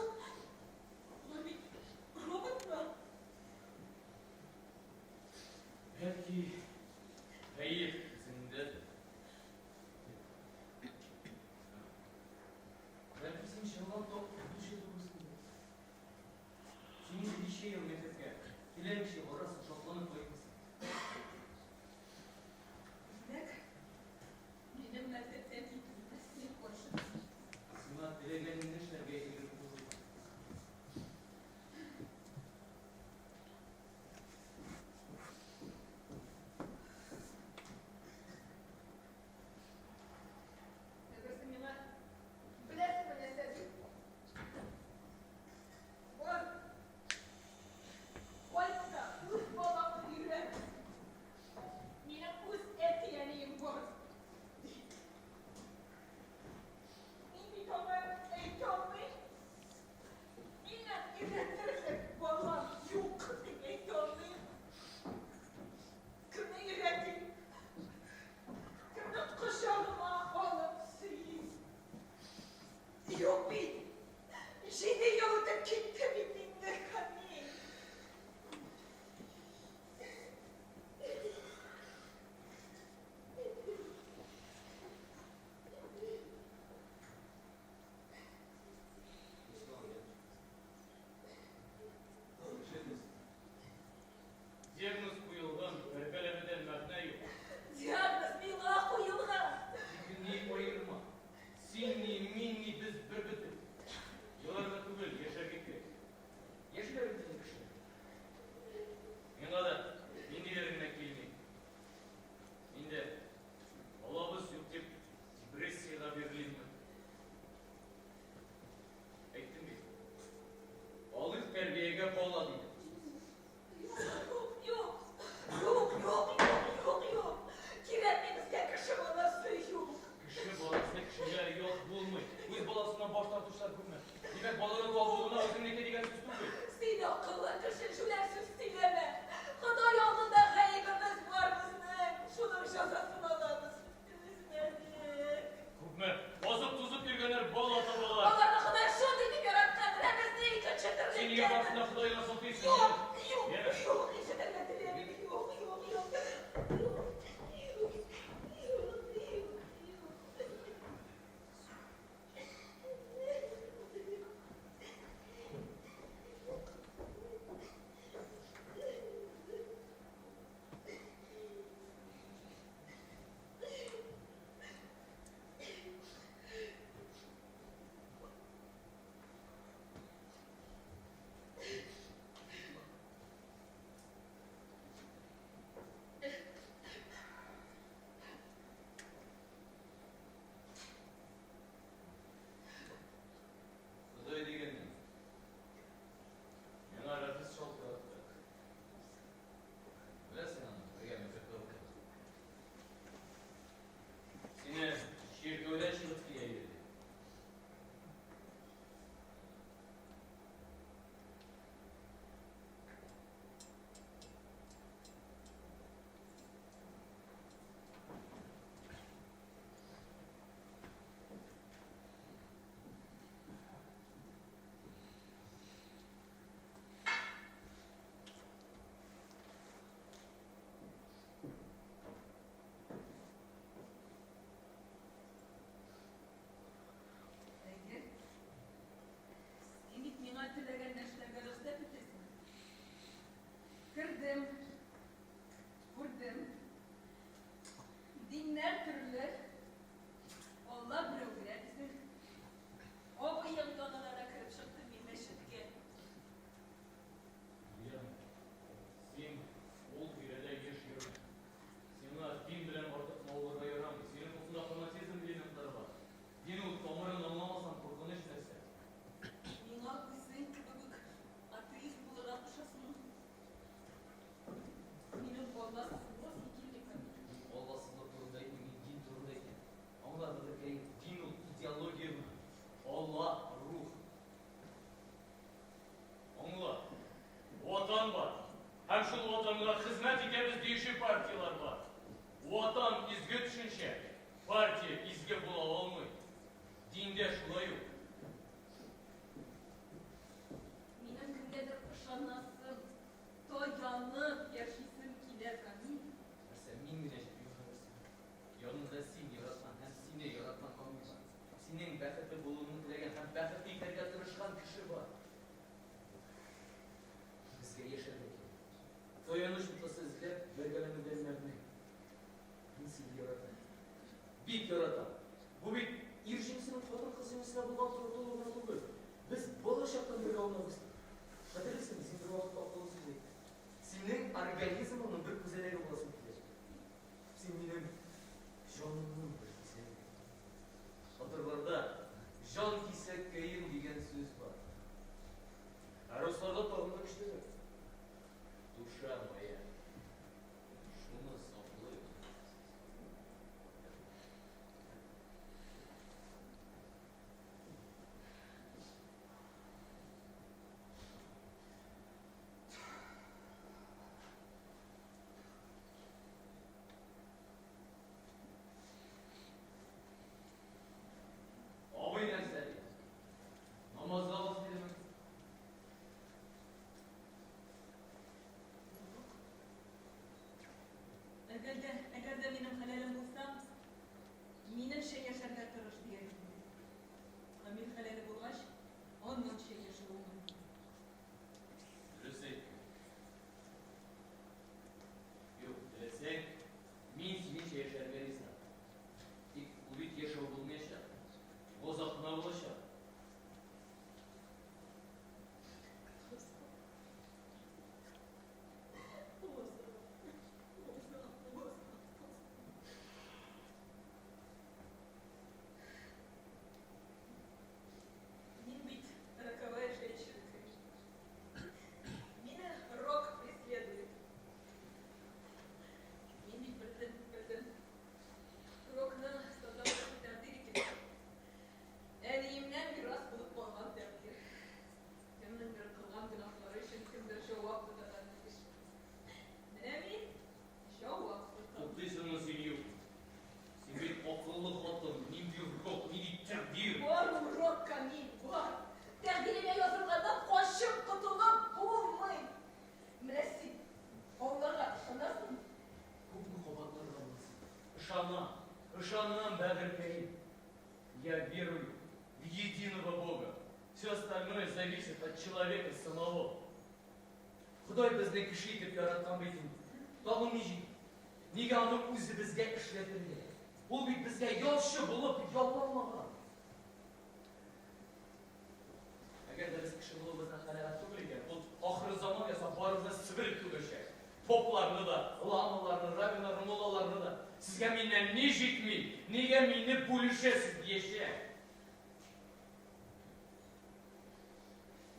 Ватан изге төшенчә, партия изге була алмый. Диндә шулай ук. Минем кемгәдер ышанасым, таянып яшисем килә, Камил. Нәрсә, мин генә җитмим хәзер сиңа. Яныңда син яраткан һәм сине яраткан Камил бар. Синең бәхетле булуыңны теләгән һәм бәхетле итәргә тырышкан кеше бар. Безгә яшәргә кирәк. Таяныч ноктасы эзләп, бәргәләнүдән мәгънә юк. Мин сине яратам. Бик яратам. Бу бит ир җенесенең хатын-кыз җенесенә булган тартылуы гына түгел. Без балачактан бергә аунап үстек. Хәтерлисеңме, син бервакыт акыллы сүз әйттең. Синең организмыңның бер күзәнәге буласым килә. Син минем җанымның бер кисәге. Татарларда җан кисәккәем дигән сүз бар. Ә русларда тагын да көчлерәк. Душа моя. Шуны саклыйк. Абый нәрсә ди? Намазга бас дидеме? Әгәр дә, әгәр дә минем хәләлем булса, минемчә яшәргә тырыш дияр идем. Камил хәләле булгач, аныңча яшәү уңай. Дөрес әйттең. Юк, теләсәң, мин синеңчә яшәргә риза. Тик бу бит яшәү булмаячак. Газап кына булачак. Мин бит роковая женщина, конечно. Мине рок преследует. Мин бит белдем, белдем. Рокны саталык тәкъдир икән. Әниемнән мирас булып калган тәкъдир. Кемнеңдер кылган гөнаһлары өчен кемдер җавап тотарга тиеш. Менә мин җавап тотам. Туктыйсыңмы син, юкмы? Син бит акыллы хатын, нинди рок, нинди тәкъдир? Бар ул рок, Камил, бар. Тәкъдиреңә язылганнан качып котылып булмый. Менә син Аллага ышанасыңмы? Күпме кабатларга була сиңа? Ышанам, ышанам, бәгырькәем. Я верую в единого Бога. Все остальное зависит от человека самого. Ходай безне кеше итеп яраткан бит инде. Тагын ни җитми? Нигә аны үзебезгә эшләтергә? Ул бит безгә ялчы булып ялланмаган. Әгәр дә без кеше булуыбыздан канәгать түгел икән, ул ахырзаман ясап барыбызны себереп түгәчәк. Попларны да, ламаларны, раввиннарны, муллаларны да. Сезгә миннән ни җитми? Нигә мине бүлешәсез диячәк.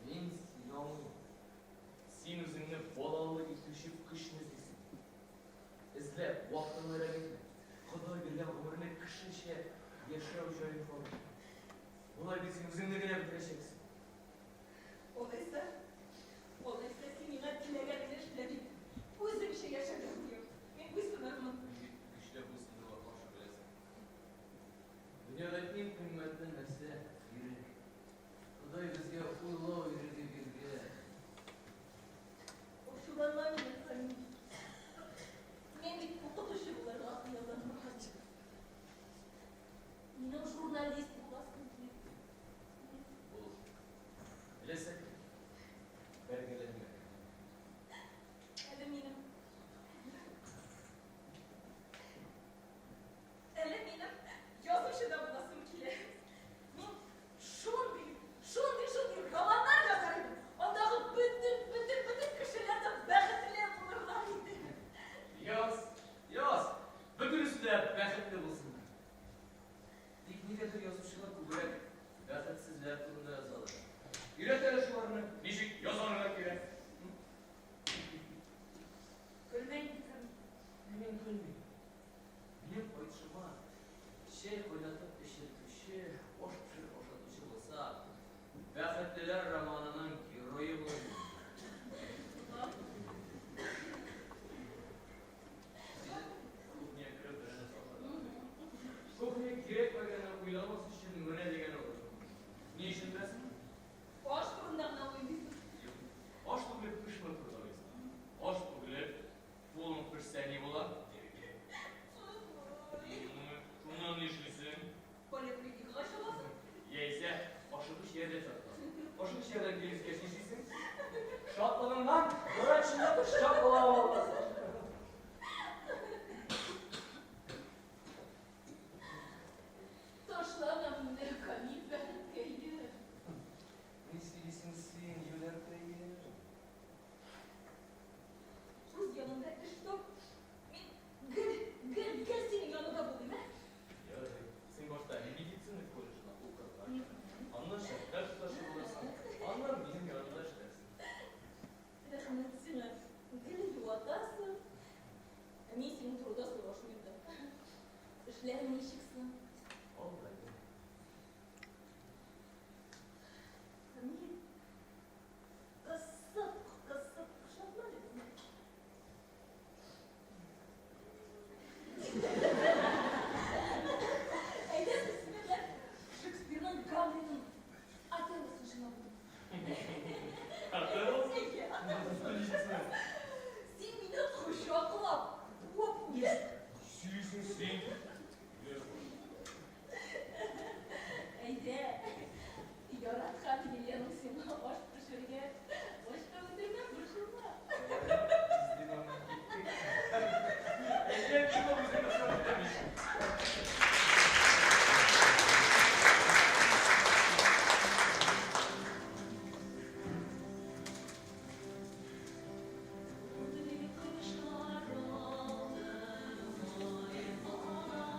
Мин сине аңлыйм. Син үзеңне балалы итүче көчне эзлисең. Эзләп, вакытыңны әрәм итмә. Ходай биргән гомерне кешечә яшәү җаен кара. Болай бит син үзеңне генә бетерәчәксең. Алайса, алайса син миңа теләгәнеңне эшлә дип, үзеңчә яшәргә боер. Мин буйсынырмын. Мин бит көчләп буйсындыруга каршы, беләсең. Дөньяда иң кыйммәтле нәрсә, ирек. Ходай безгә уйлау иреге биргән. Ачуланма мине, Камил. Мин бит укытучы булырга хыялланмаганчы. Минем журналист буласым килә. Бул. Теләсә кем. Бәргәләнмә. Әле минем Әле минем язучы да буласым килә. Мин шундый, шундый, шундый романнар язар идем. Андагы бөтен, бөтен, бөтен кешеләр дә бәхетле булырлар иде. Яз, яз. Бөтенесе дә бәхетле булсыннар. Тик нигәдер язучылар күбрәк бәхетсезләр турында язалар. Өйрәт әле шуларны, ничек язарга кирәк. Көлмә инде, Камил. Мин көлмим. Минем кайтышыма чәй кайнатып эчертүче, аш пешереп ашатучы булса, Бәхетлеләр романының герое булыр идем. Сине кухняга кереп берәр Эшләр ничек соң? Алла инде. Камил, кысып, кысып кочакла мине. Әйдә, без синең белән Шекспирның Гамлетын, Отеллосын җырлап утырабыз. Отеллосын? Әйе, Отеллосын. Син мине кочаклап, буып үл. Сөйлисең син. Әйдә, яраткан Еленаң сиңа аш пешергән, ачка үтермәм, борчылма. Әйдә, миңа үзең ашап бетәм ич. Утлы кышлар алды, ай.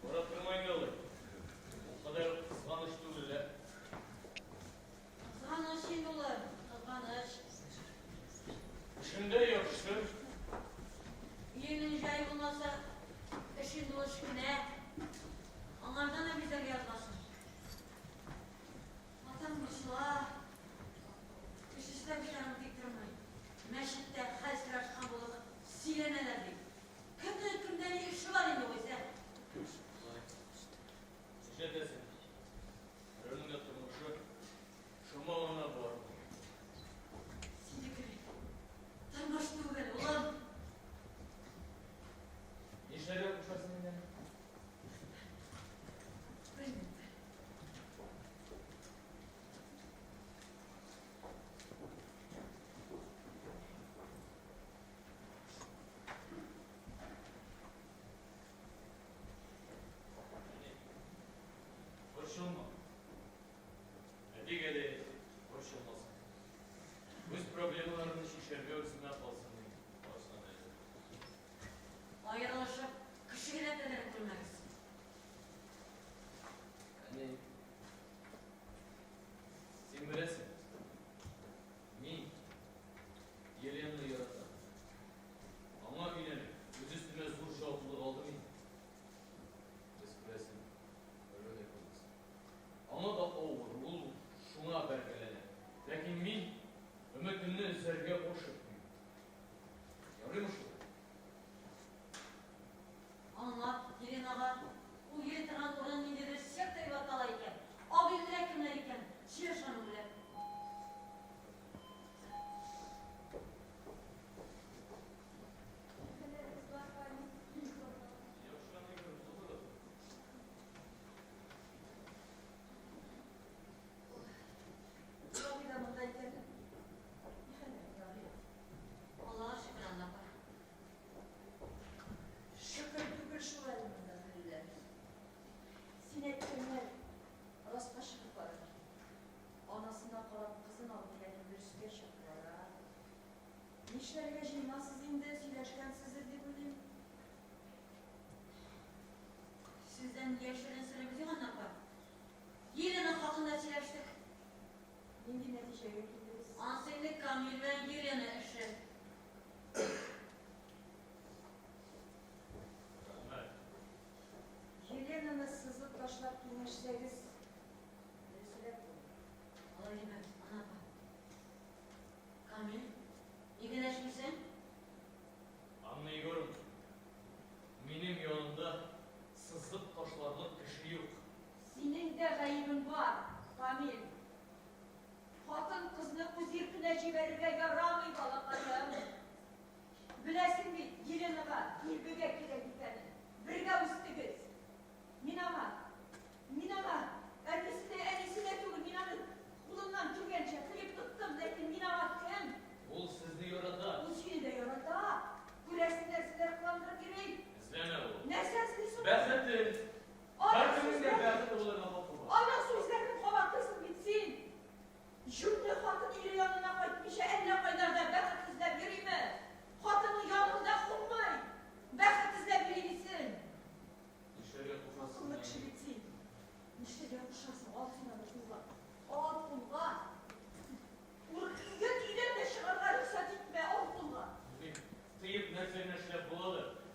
Карап торма инде алай. Ул кадәр кызганыч түгел лә. Кызганыч инде, улым, кызганыч. Эшендә яхшы. Өеңнең җае булмаса, эш инде ул эш кенә. Аңардан да бизәргә язмасын. Атаң борчыла. Кеше эшләп бит аның тик тормый. Мәчеттә хәл сорашкан булып сөйләнәләр бит. Кемнең кемдә ни эше бар инде югыйсә? Шулай. Нишләтәсең? Берәүнең дә тормышы шома гына бармый. Синеке бит тормыш түгел, улым. Нишләргә кушасың инде? Белмим.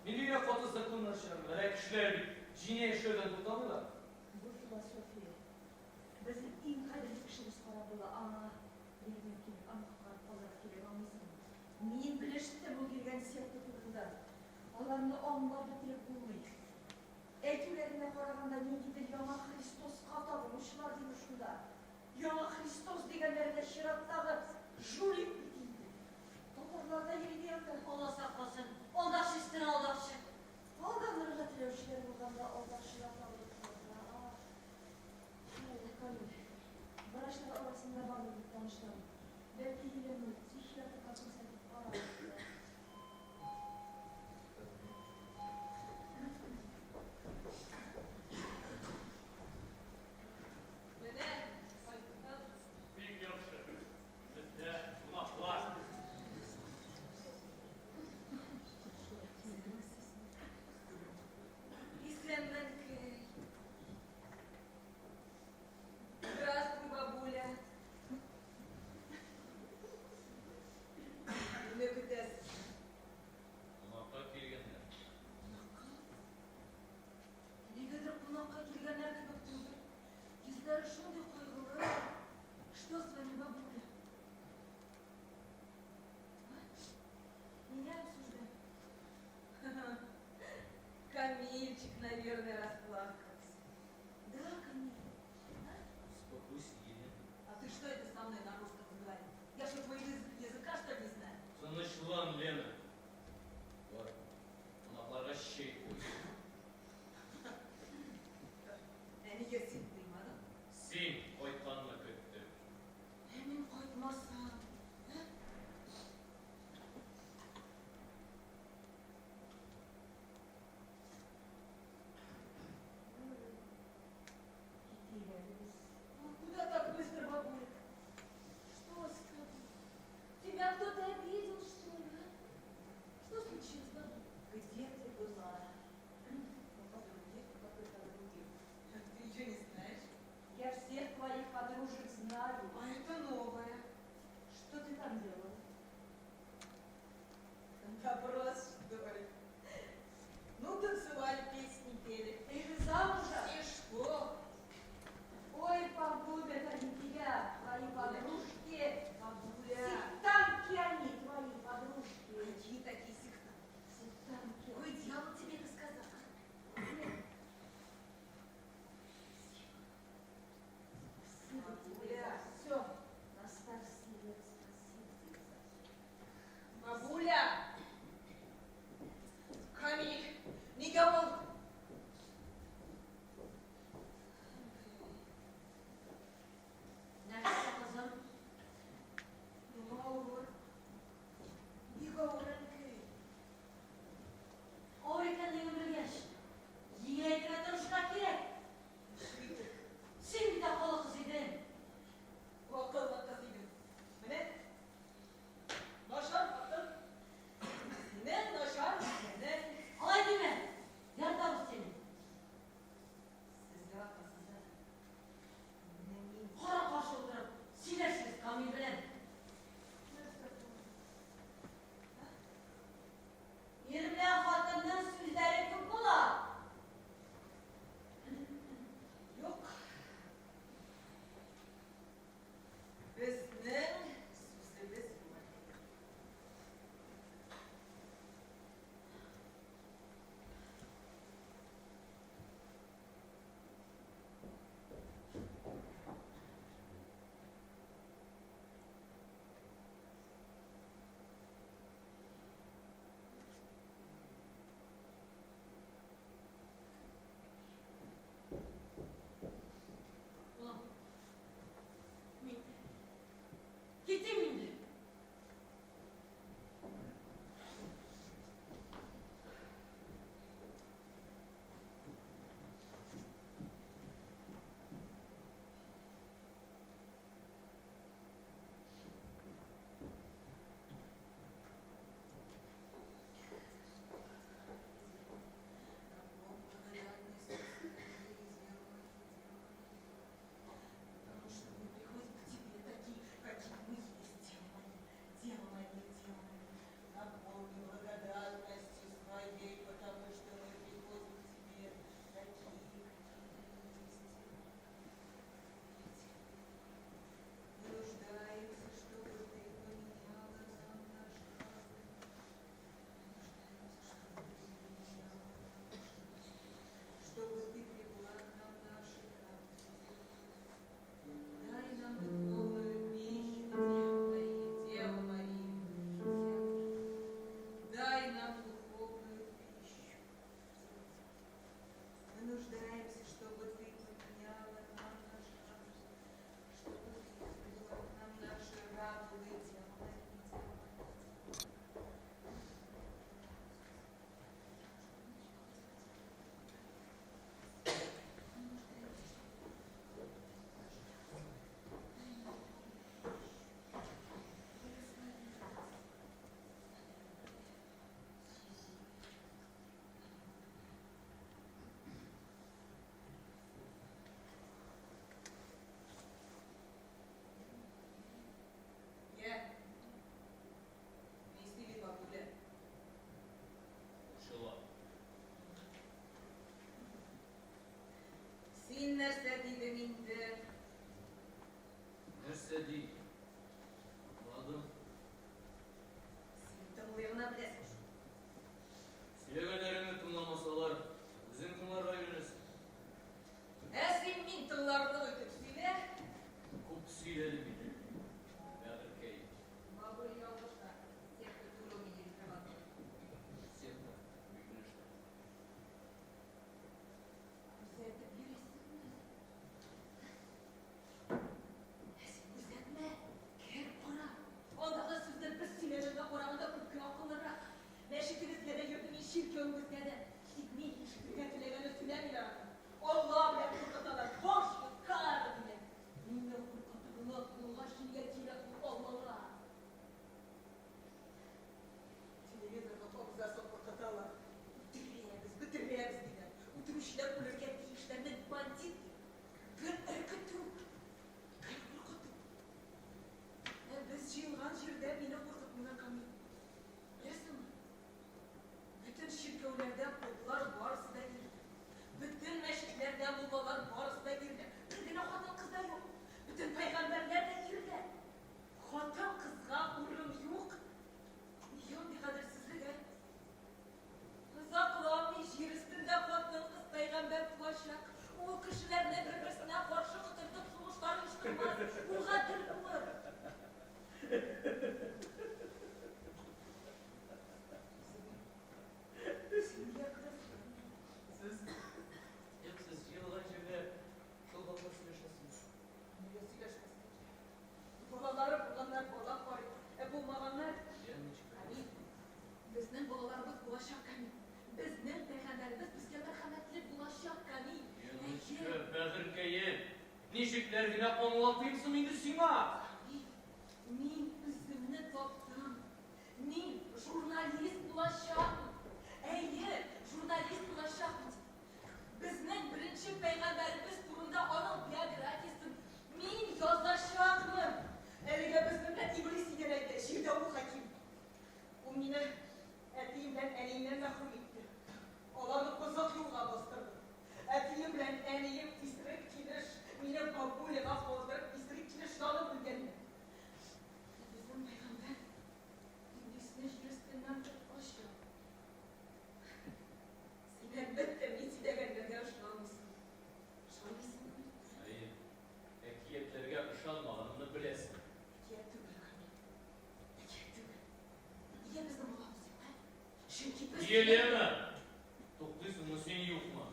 Нинди генә каты законнар чыгармыйлар, ә кешеләр бит җинаять эшләүдән туктамыйлар. Бу философия. Безнең иң кадерле кешебез харап була, аңа ярдәм кирәк, аны коткарып калырга кирәк, аңлыйсыңмы? Мин белештем ул йөргән секта турында. Аларны аңлап бетереп булмый. Әйтүләренә караганда, ниндидер яңа Христоска табынучылар диме шунда. Яңа Христос дигәннәре дә чираттагы жулик бит инде. Татарлар да йөри ди анда. Алла сакласын, алдакчы өстенә алдакчы. Алданырга теләүчеләр булганда алдакчылар табылып тора. Әй, Камил, врачлар арасында бардыр бит танышларың. Бәлки, Еленаны психиатрга күрсәтеп карарбыз. Менә кайттык. Бик яхшы. Бездә кунаклар. Исәнме, әнкәй. Здравствуй, бабуля. Мине көтәсез. Кунакка килгәннәр. Кунакка? Нигәдер кунакка килгәннәр кебек түгел. Йөзләре шундый кайгылы. Что с вами, бабуля? А? Меня обсуждают. Камильчик, наверное, расплакался. Да, Камиль. Успокойся, Елена. А ты что это со мной на русском разговариваешь? Я что, твоего языка, что ли, не знаю? Тынычлан, Лена. Бар, кунакларга чәй куй. Ә нигә син куймадың? Син кайтканны көттем. Ә мин кайтмасам? Ә? нәрсә дидең инде? Нәрсә ди? Аңладым. Син тыңлый гына беләсең шул. Сөйләгәннәреңне тыңламасалар, үзең тыңларга өйрәнерсең. Ә син мин тыңларлык итеп сөйлә. Күп сөйләдем инде, бәгырькәем. Бабуль ялгыша, секта түгел ул минем православ. Секта, бик белеште. Күзәтеп йөрисеңме? Ә син күзәтмә, кер кара. Андагы сүзләр без сөйләгәнгә караганда күпкә акыллырак. Мәчетегезгә дә йөрдем мин, чиркәвегезгә дә. Тик мин ишетергә теләгәнне сөйләмиләр анда. Алла белән куркыталар, баш йоткар, диләр. Мине куркытырлык булгач, нигә кирәк ул Аллалар? Телевизорны кабызасың, куркыталар. Үтерәбез, бетерәбез, диләр. Үтерүчеләр үлергә тиешләрне бандит дип. Гел өркетү, гел куркыту. Ә без җыелган җирдә мине куркытмыйлар, Камил. Беләсеңме? Бөтен чиркәүләрдә поплар барысы да ирләр. Бөтен мәчетләрдә муллалар барысы да ирләр. Бер генә хатын-кыз да юк. Бөтен пәйгамбәрләр дә ирләр. Хатын-кызга урын юк. Нигә андый кадерсезлек, ә? Озакламый җир өстендә хатын-кыз пәйгамбәр туачак. Ул кешеләрне бер-берсенә каршы котыртып сугышлар оештырмас. Ул гадел булыр. Син нигә көләсең? Сез, юк, сез җыелган җирдә шул хакта сөйләшәсез. Нигә сөйләшмәскә кирәк? Балалары булганнар бала карый, ә булмаганнар Леночка. Камил, безнең балаларыбыз булачак, Камил. Безнең пәйгамбәребез безгә мәрхәмәтле булачак, Камил. Леночка, бәгырькәем, ничекләр генә аңлатыйм соң инде сиңа? Камил, мин үземне таптым. Мин журналист булачакмын. Әйе, журналист булачакмын. Безнең беренче пәйгамбәребез турында аның биографиясен мин язачакмын. Әлегә безнең белән Иблис идарә итә, җирдә ул хаким. Ул мине әтием белән әниемнән мәхрүм итте. Аларны озак юлга бастырды. Әтием белән әнием исерек килеш мине бабуляга калдырып, исерек килеш янып үлгәннәр. Ә безнең пәйгамбәр Иблисне җир өстеннән тоткачак. Син, әлбәттә, мин сөйләгәннәргә ышанмыйсың. Ышанмыйсыңмы? Әйе, әкиятләргә ышанмаганымны беләсең. Әкият түгел, Камил. Әкият түгел. Нигә безнең балабыз юк, ә? Чөнки без... Елена! Туктыйсыңмы син, юкмы?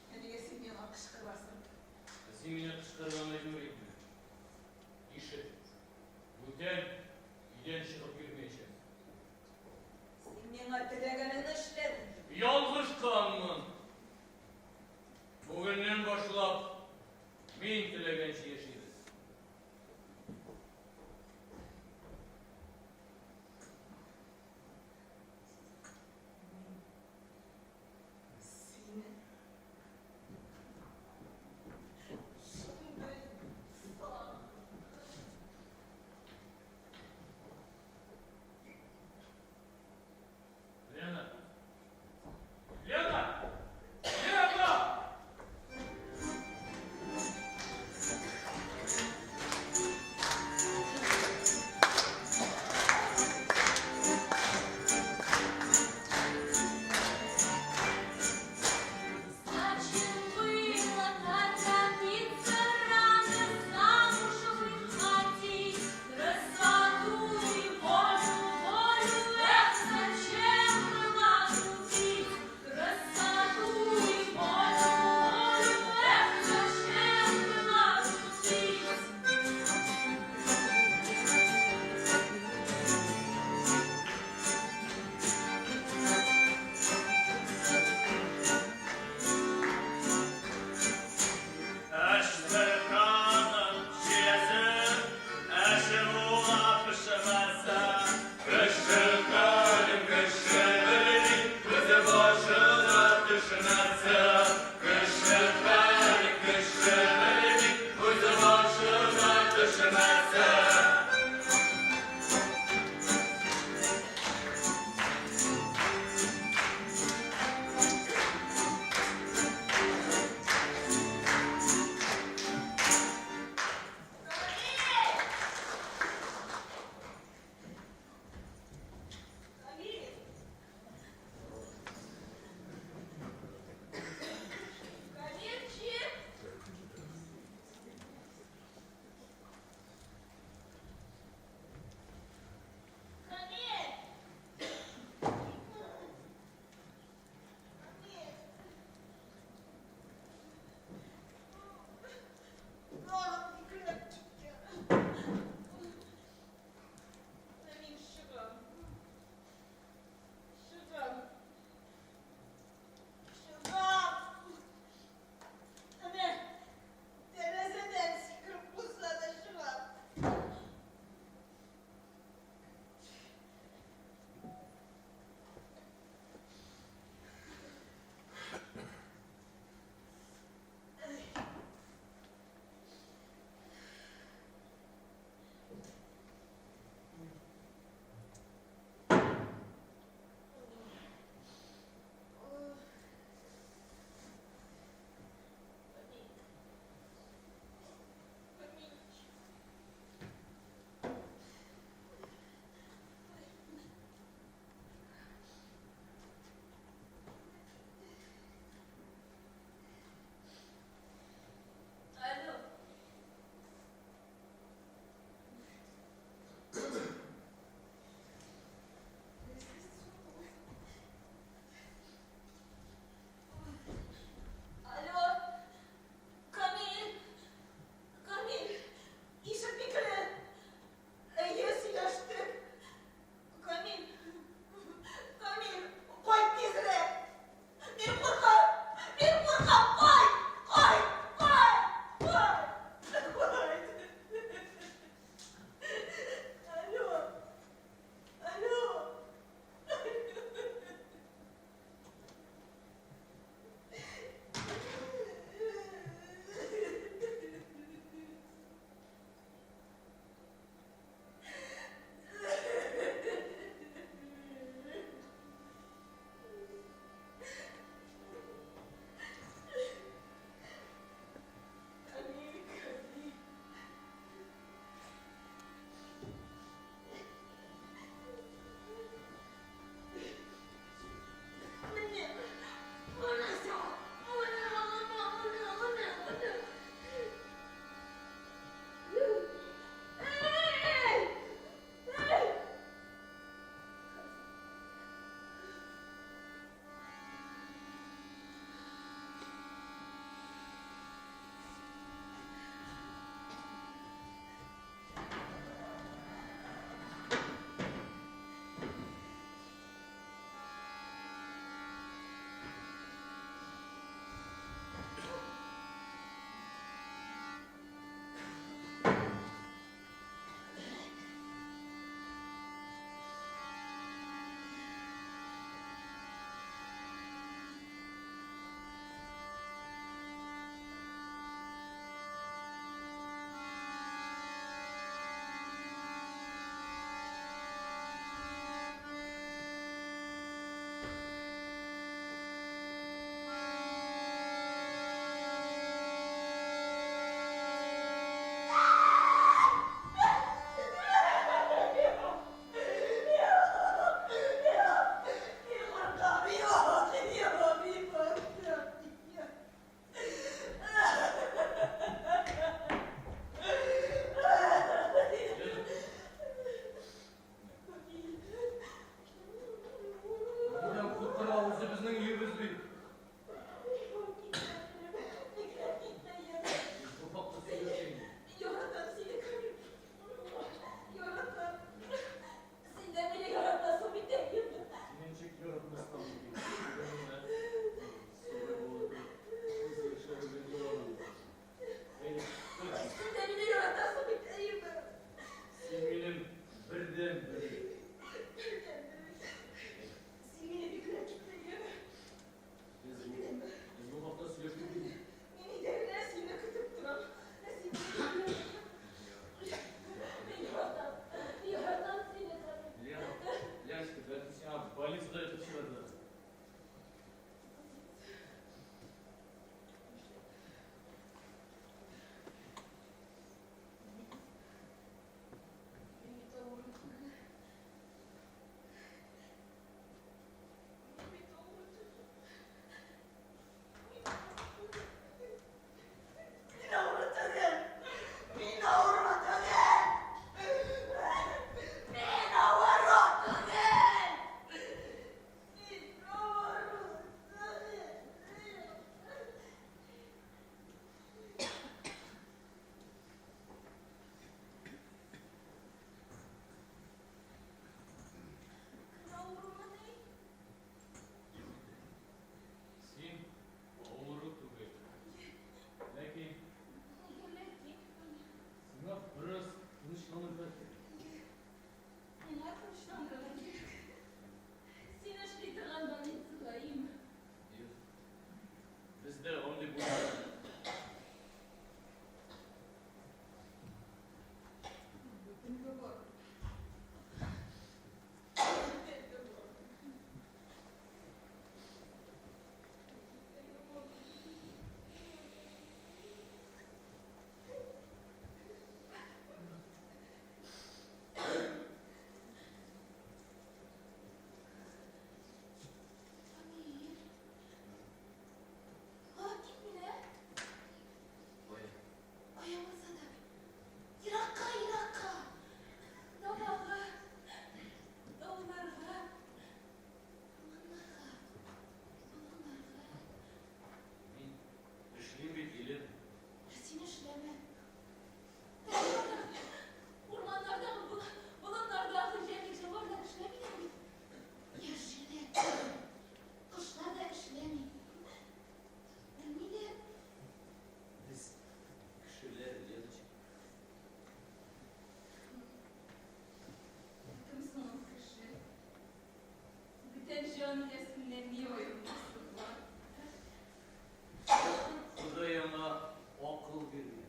Ә нигә син миңа кычкырасың? Ә син мине кычкырырга мәҗбүр итмә. Ишет. Бүтән өйдән чыгып йөрмәячәксең. Син миңа теләгәнеңне эшлә дидең. Ялгышканмын. Бүгеннән башлап мин теләгәнчә яшибез. Мин сине шундый сагындым. Лена! Больницада ятып чыгардылар. Мин бит авыру түгел. Мин бит авыру түгел. Мин авыру түгел. Мин авыру түгел. Мин авыру түгел. Мин авыру түгел. Кем авырумыни? Син авыру түгел. Ләкин Нигә ләкин? Сиңа бераз тынычланырга кирәк. Миңа тынычланырга кирәк. Син эшли торган больницага, име? Юк. Бездә андый булмады. Бүтәнгә бар. Бүтәнгә бар. Бүтәнгә бар. Камил. Алып кит мине. Кая? Кая булса да. Еракка, еракка. Далага. Тауларга. Урманнарга. Болыннарга. Мин эшлим бит, Елена. Син эшләмә. Урманнардагы, болыннардагы җәнлек-җанвар да эшләмиләр бит. Яшиләр. Кошлар да эшләми. Үлмиләр. Без кешеләр, Леночка. Кем соң ул кеше? Бүтән җан иясеннән ни аермасы бар? Ходай аңа акыл биргән.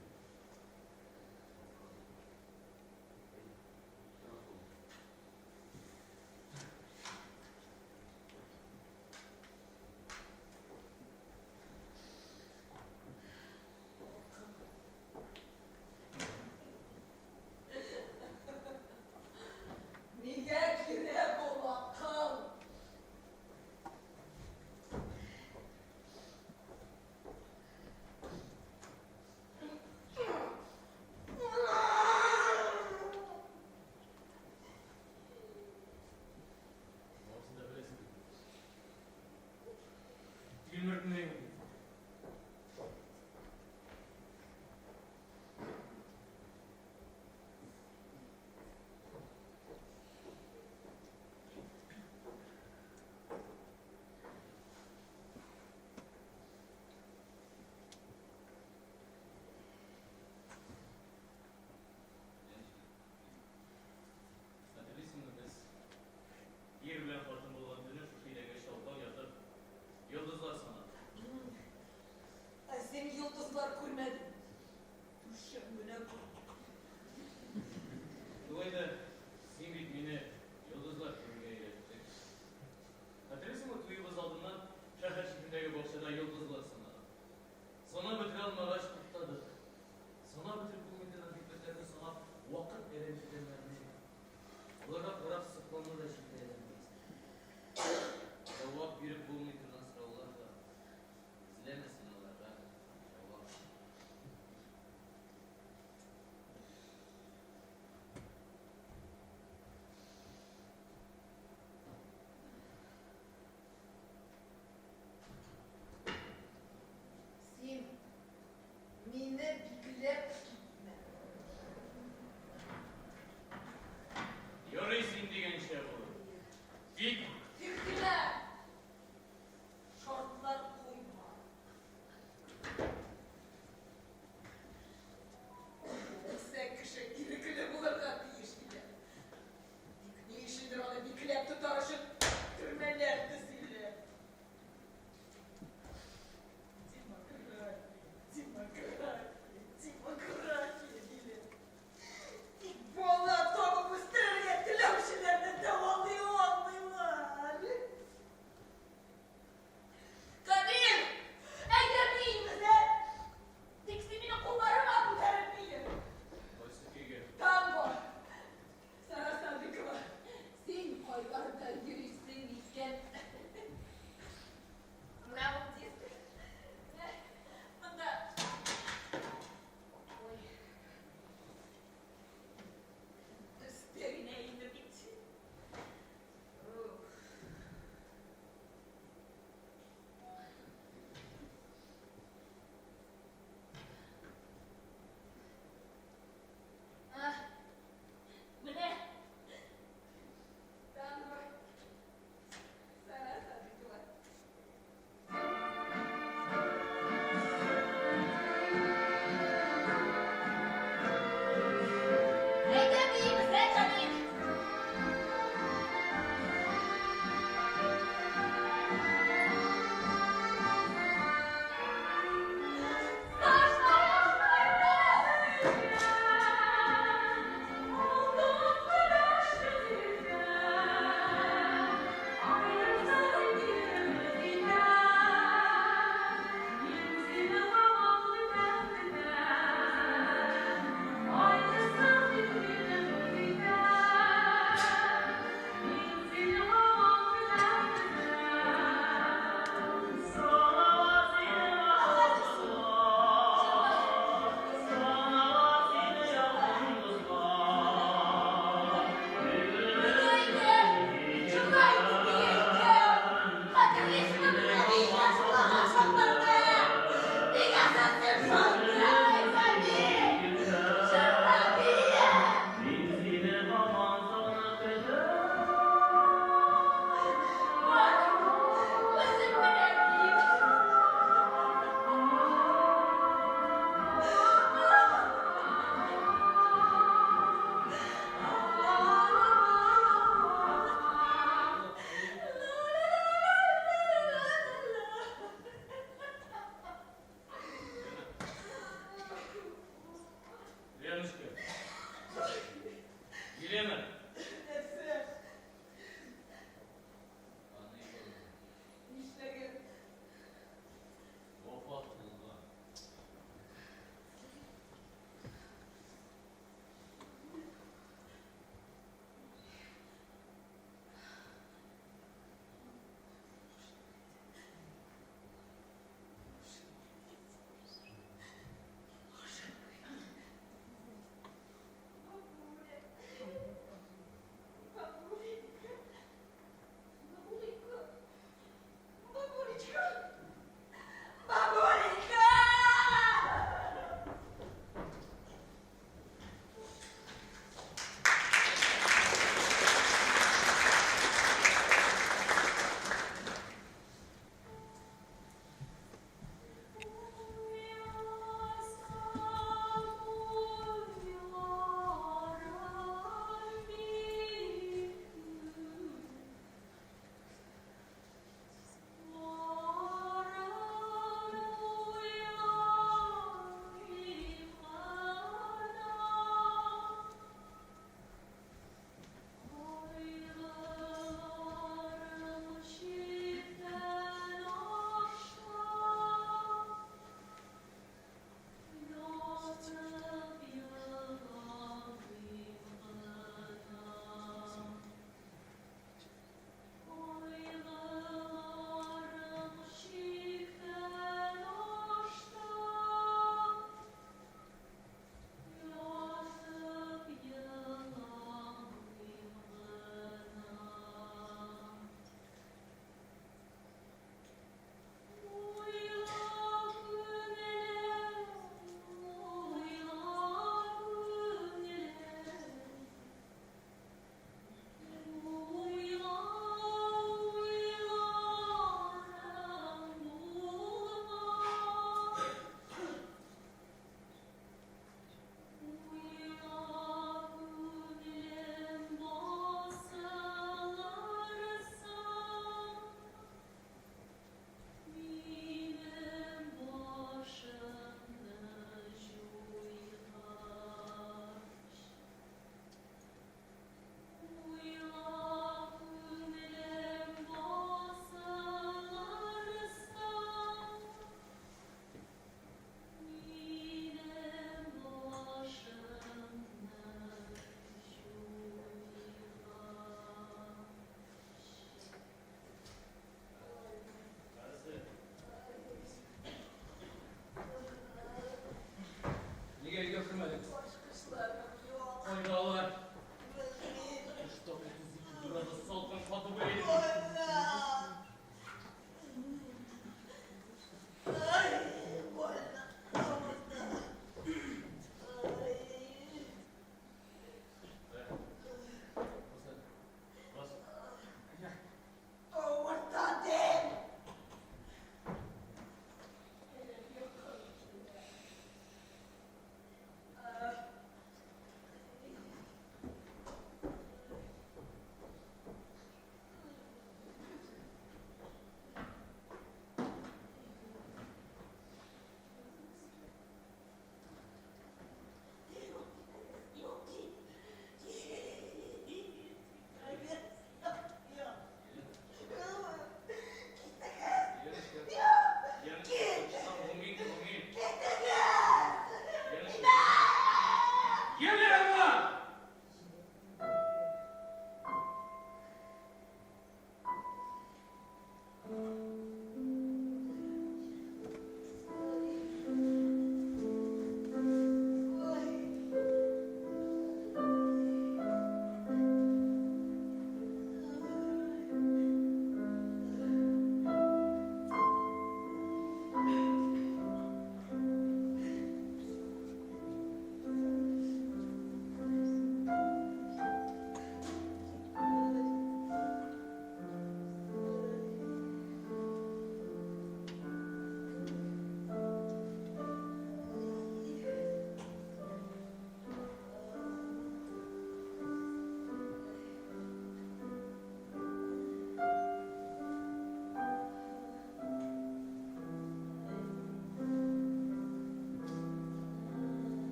Әйдә, тора. Нигә кирәк ул акыл?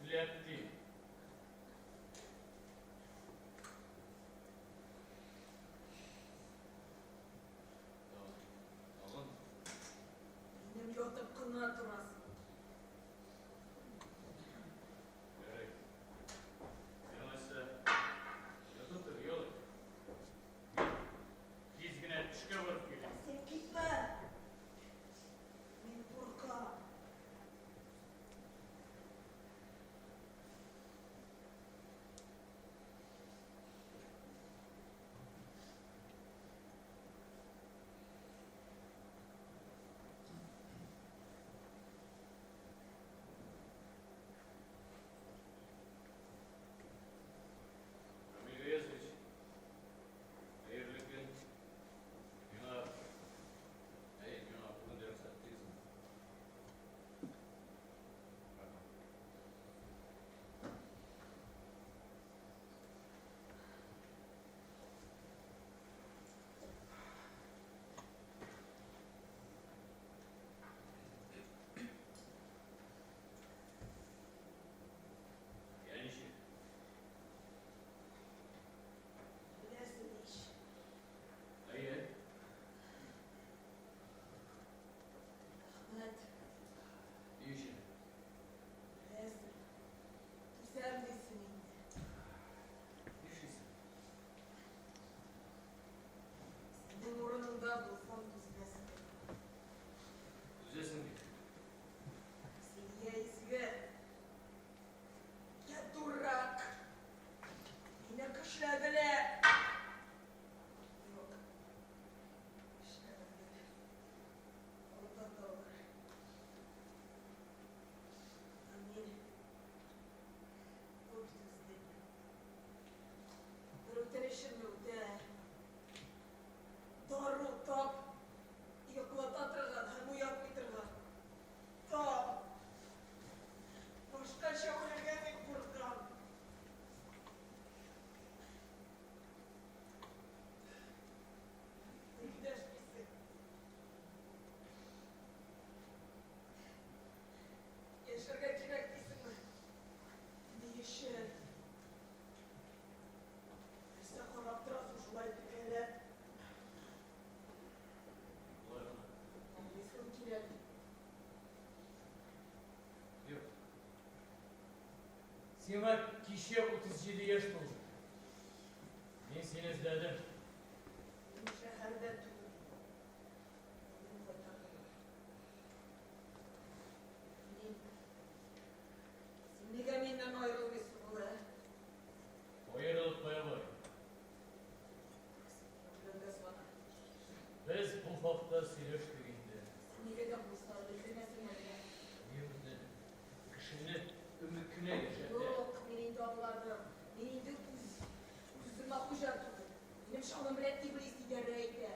Эзләп дим. Тагын. Минем ятып кына торасым. Ярый. Алайса, ятып тор, ял ит. Мин тиз генә эшкә барып килим. Син китмә. Мин куркам. Рамил Гаязович, хәерле көн. Миңа, әй, миңа бүген дә рөхсәт итегез. Рәхмәт. Я ничек? Беләсең ич. Әйе. Рәхмәт. Ни өчен? Беләсең. Түзәм дисең инде. Нишлисең? Синең урыныңда булсам түзмәс идем. Түзәсең бит. Син я изге, я дурак. Мине көчләделәр. Юк. Көчләмәделәр. Алдадылар. Ә мин күп түздем. Бер үтенечемне үтә. Дару тап. Йоклата торган һәм уятмый торган. Тап. Башкача үләргә мин куркам. Ник дәшмисең? Яшәргә кирәк дисеңме? Ни өчен? Нәрсә карап торасың шулай текәлеп? Болай гына. Аңлыйсың килә бит. Юк. Сиңа кичә 37 яшь тулды. Мин сине эзләдем. Мин шәһәрдә түгел. Мине кайтардылар. Мин... Син нигә миннән аерылмыйсың ул, ә? Аерылып кая барыйм? Син мине үлемгә сана. Без бу хакта сөйләштек инде. Син нигә дә булса белдермәсең әллә? Ни өметләнеп? Кешене өмет кенә яшәтә. Юк, мин инде аңладым. Мин инде үз үземә хуҗа түгел. Минем чамам белән иблис идарә итә.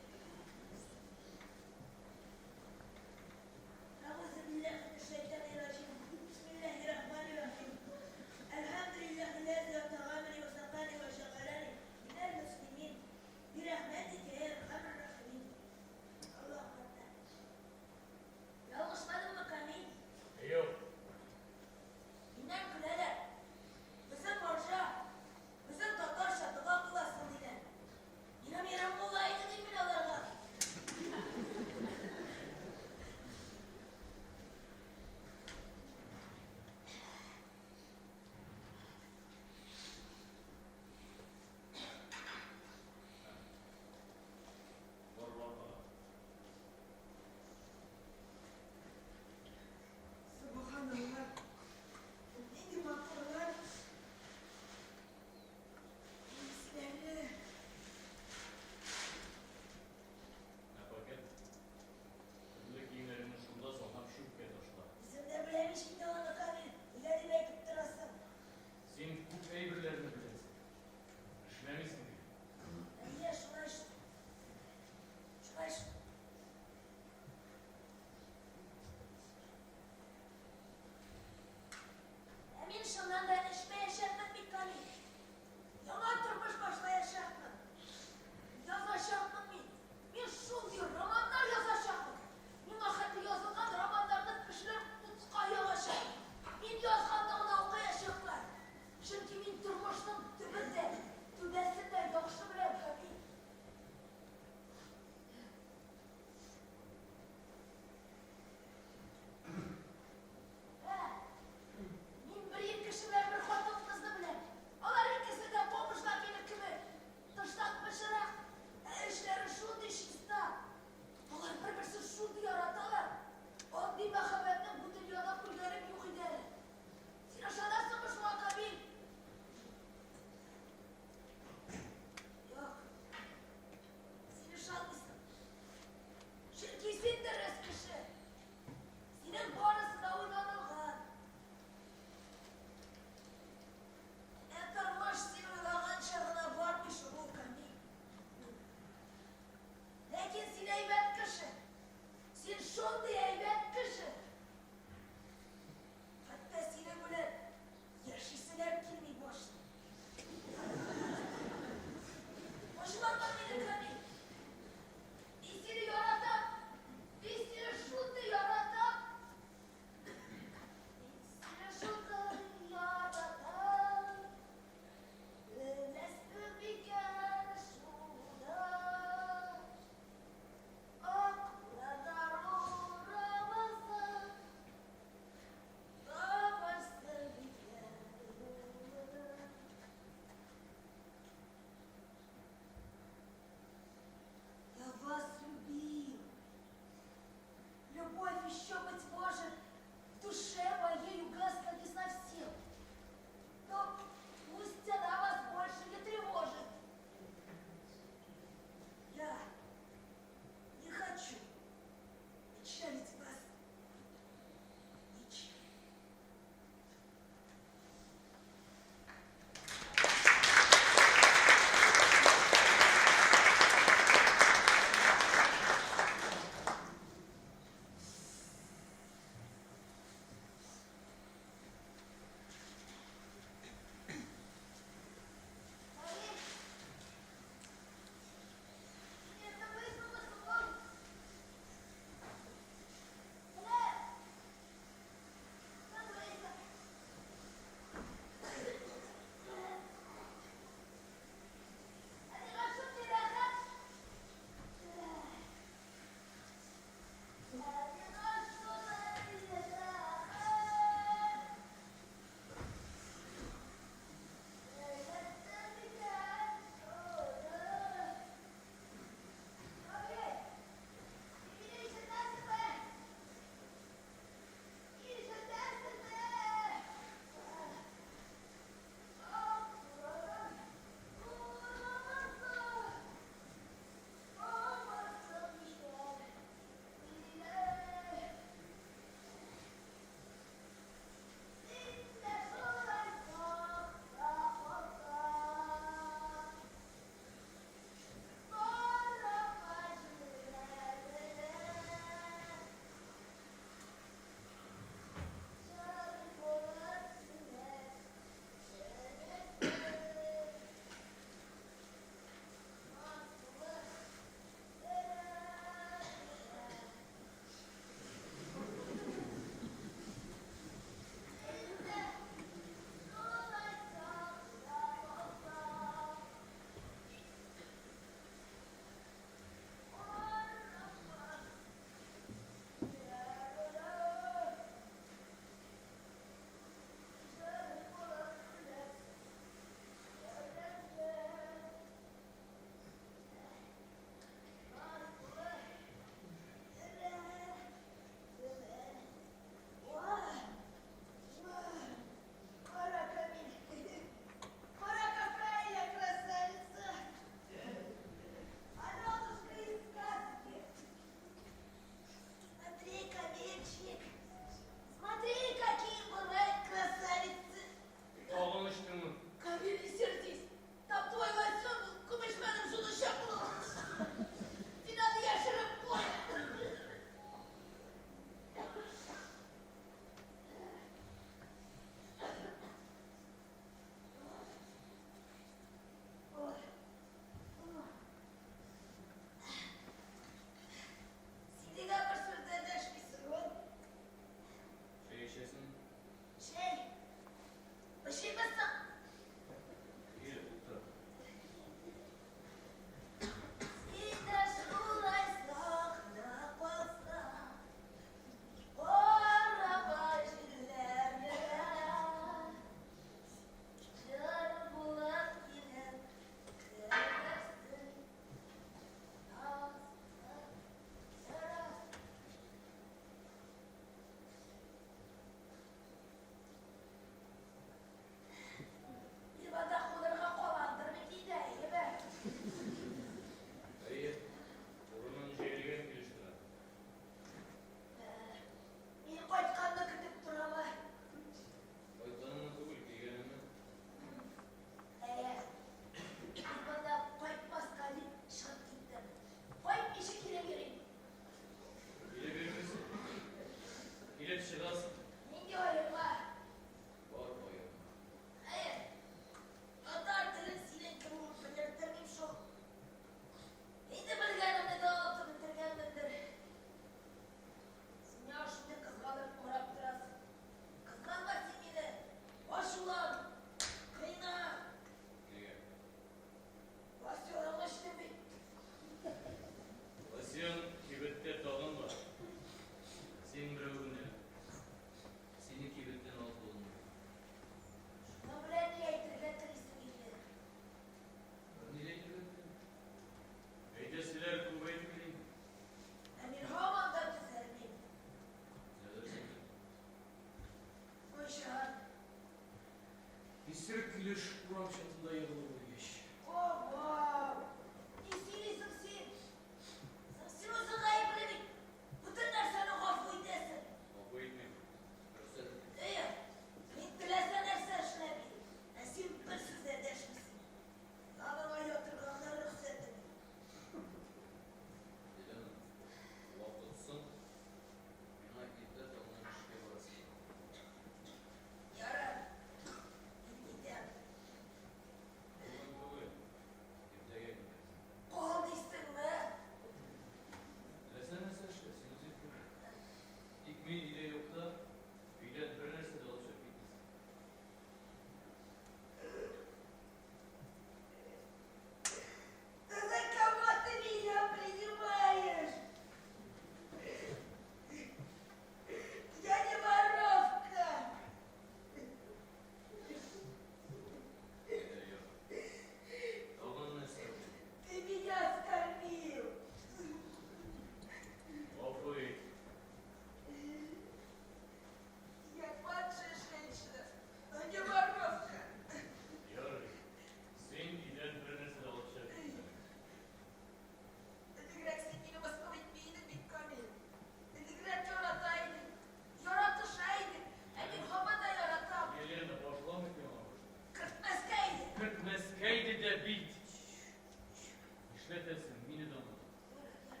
Нишләтәсең, мине дә оныт. Ярар, ярар.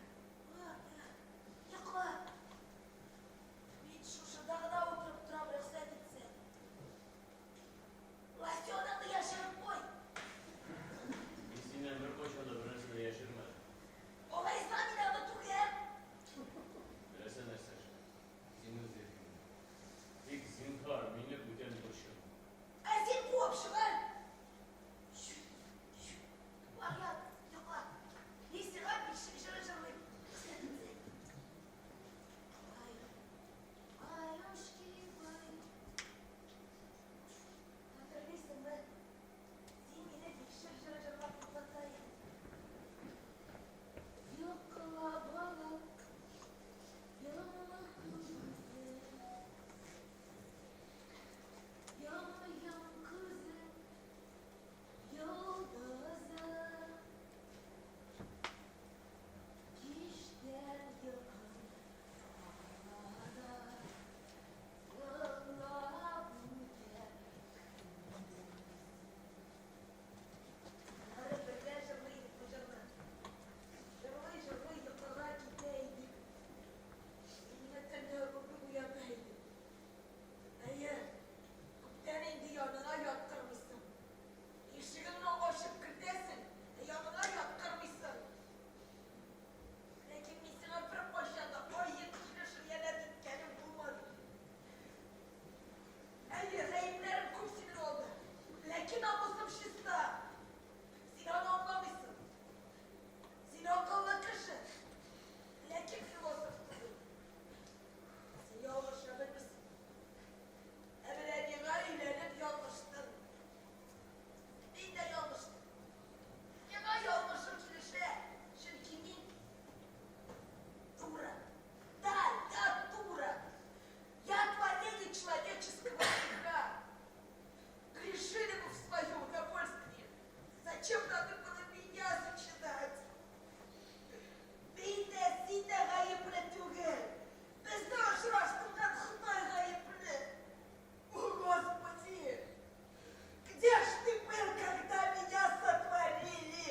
Ярар, йокла. Мин шушында гына утырып торам, рөхсәт итсәң. Лосьоныңны яшереп куй. Мин синнән беркайчан да бернәрсә дә яшермәдем. Алайса мин аны түгәм. Теләсә нәрсә эшлә. Син үз иркеңдә. Тик, зинһар, мине бүтән борчыма. Ә син куып чыгар. Чү, чү. Бар, ят, йокла. Мин сиңа бишек җыры җырлыйм. Рөхсәт итсәң. Ай, аюшки, бай. Хәтерлисеңме? Син мине бишек җыры җырлап йоклата идең. Йокла, балам, йома күзең. Йом-йом күзең, йолдызым. Кичтән йокым ала елап үтә көндезем. Аннары бергә җырлый идек бу җырны. Җырлый-җырлый йокыга китә идек. Син мине төнлә үбеп уята идең. Әйе, күптән инде яныңа яткырмыйсың. Ишегеңне ачып кертәсең, ә яныңа яткырмыйсың. Ләкин мин сиңа беркайчан да гаеп килеш хыянәт иткәнем булмады. Әйе, гаепләрем күп синең алда. Ләкин намусым чиста. Син аны аңламыйсың. Син акыллы кеше, ләкин философ түгел. Син ялгыша белмисең. Ә менә миңа өйләнеп ялгыштың. Мин дә ялгыштым. Миңа ялгышу килешә, чөнки мин дура. Да, я дура. Я творение человеческого греха. Грешили мы в свое удовольствие. Зачем надо было меня зачинать? Мин дә, син дә гаепле түгел. Безне очраштырган Ходай гаепле. О, Господи! Где ж ты был, когда меня сотворили?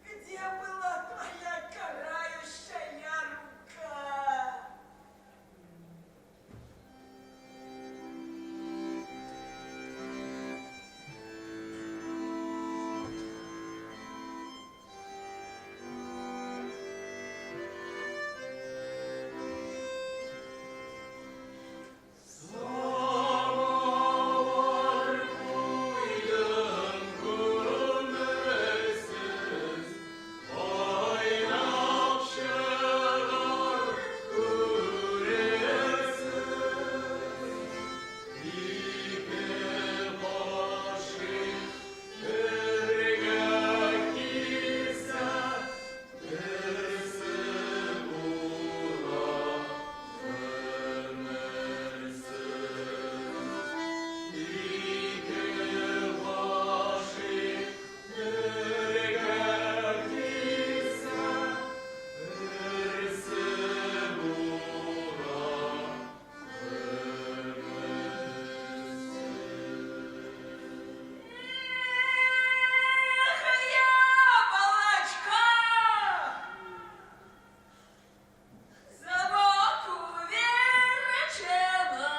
Где была твоя карающая рука? Самовар куйдым күмерсез, Кайнап чыгар күрерсез. Ике гашыйк бергә килсә, Берсе була гомерсез. Ике гашыйк бергә килсә, Берсе була гомерсез. Эх, яблочко! Сбоку верчено.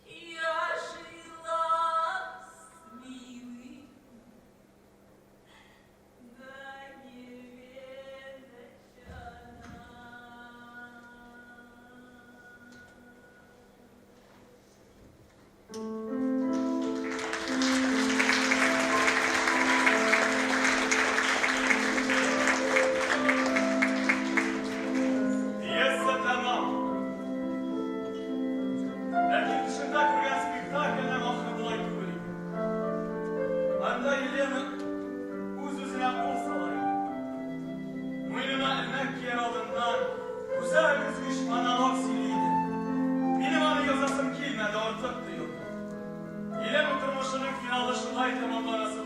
Я жила с милым, да не венчана. Пьеса тәмам. Ләкин төшемдә күргән спектакльнең ахыры болай түгел иде. Анда Елена үз-үзенә кул сала иде. Муенына элмәк кияр алдыннан үзәк өзгеч монолог сөйли иде. Минем аны язасым килмәде, артык тоелды. Елена тормышының финалы шулай тәмамланасы.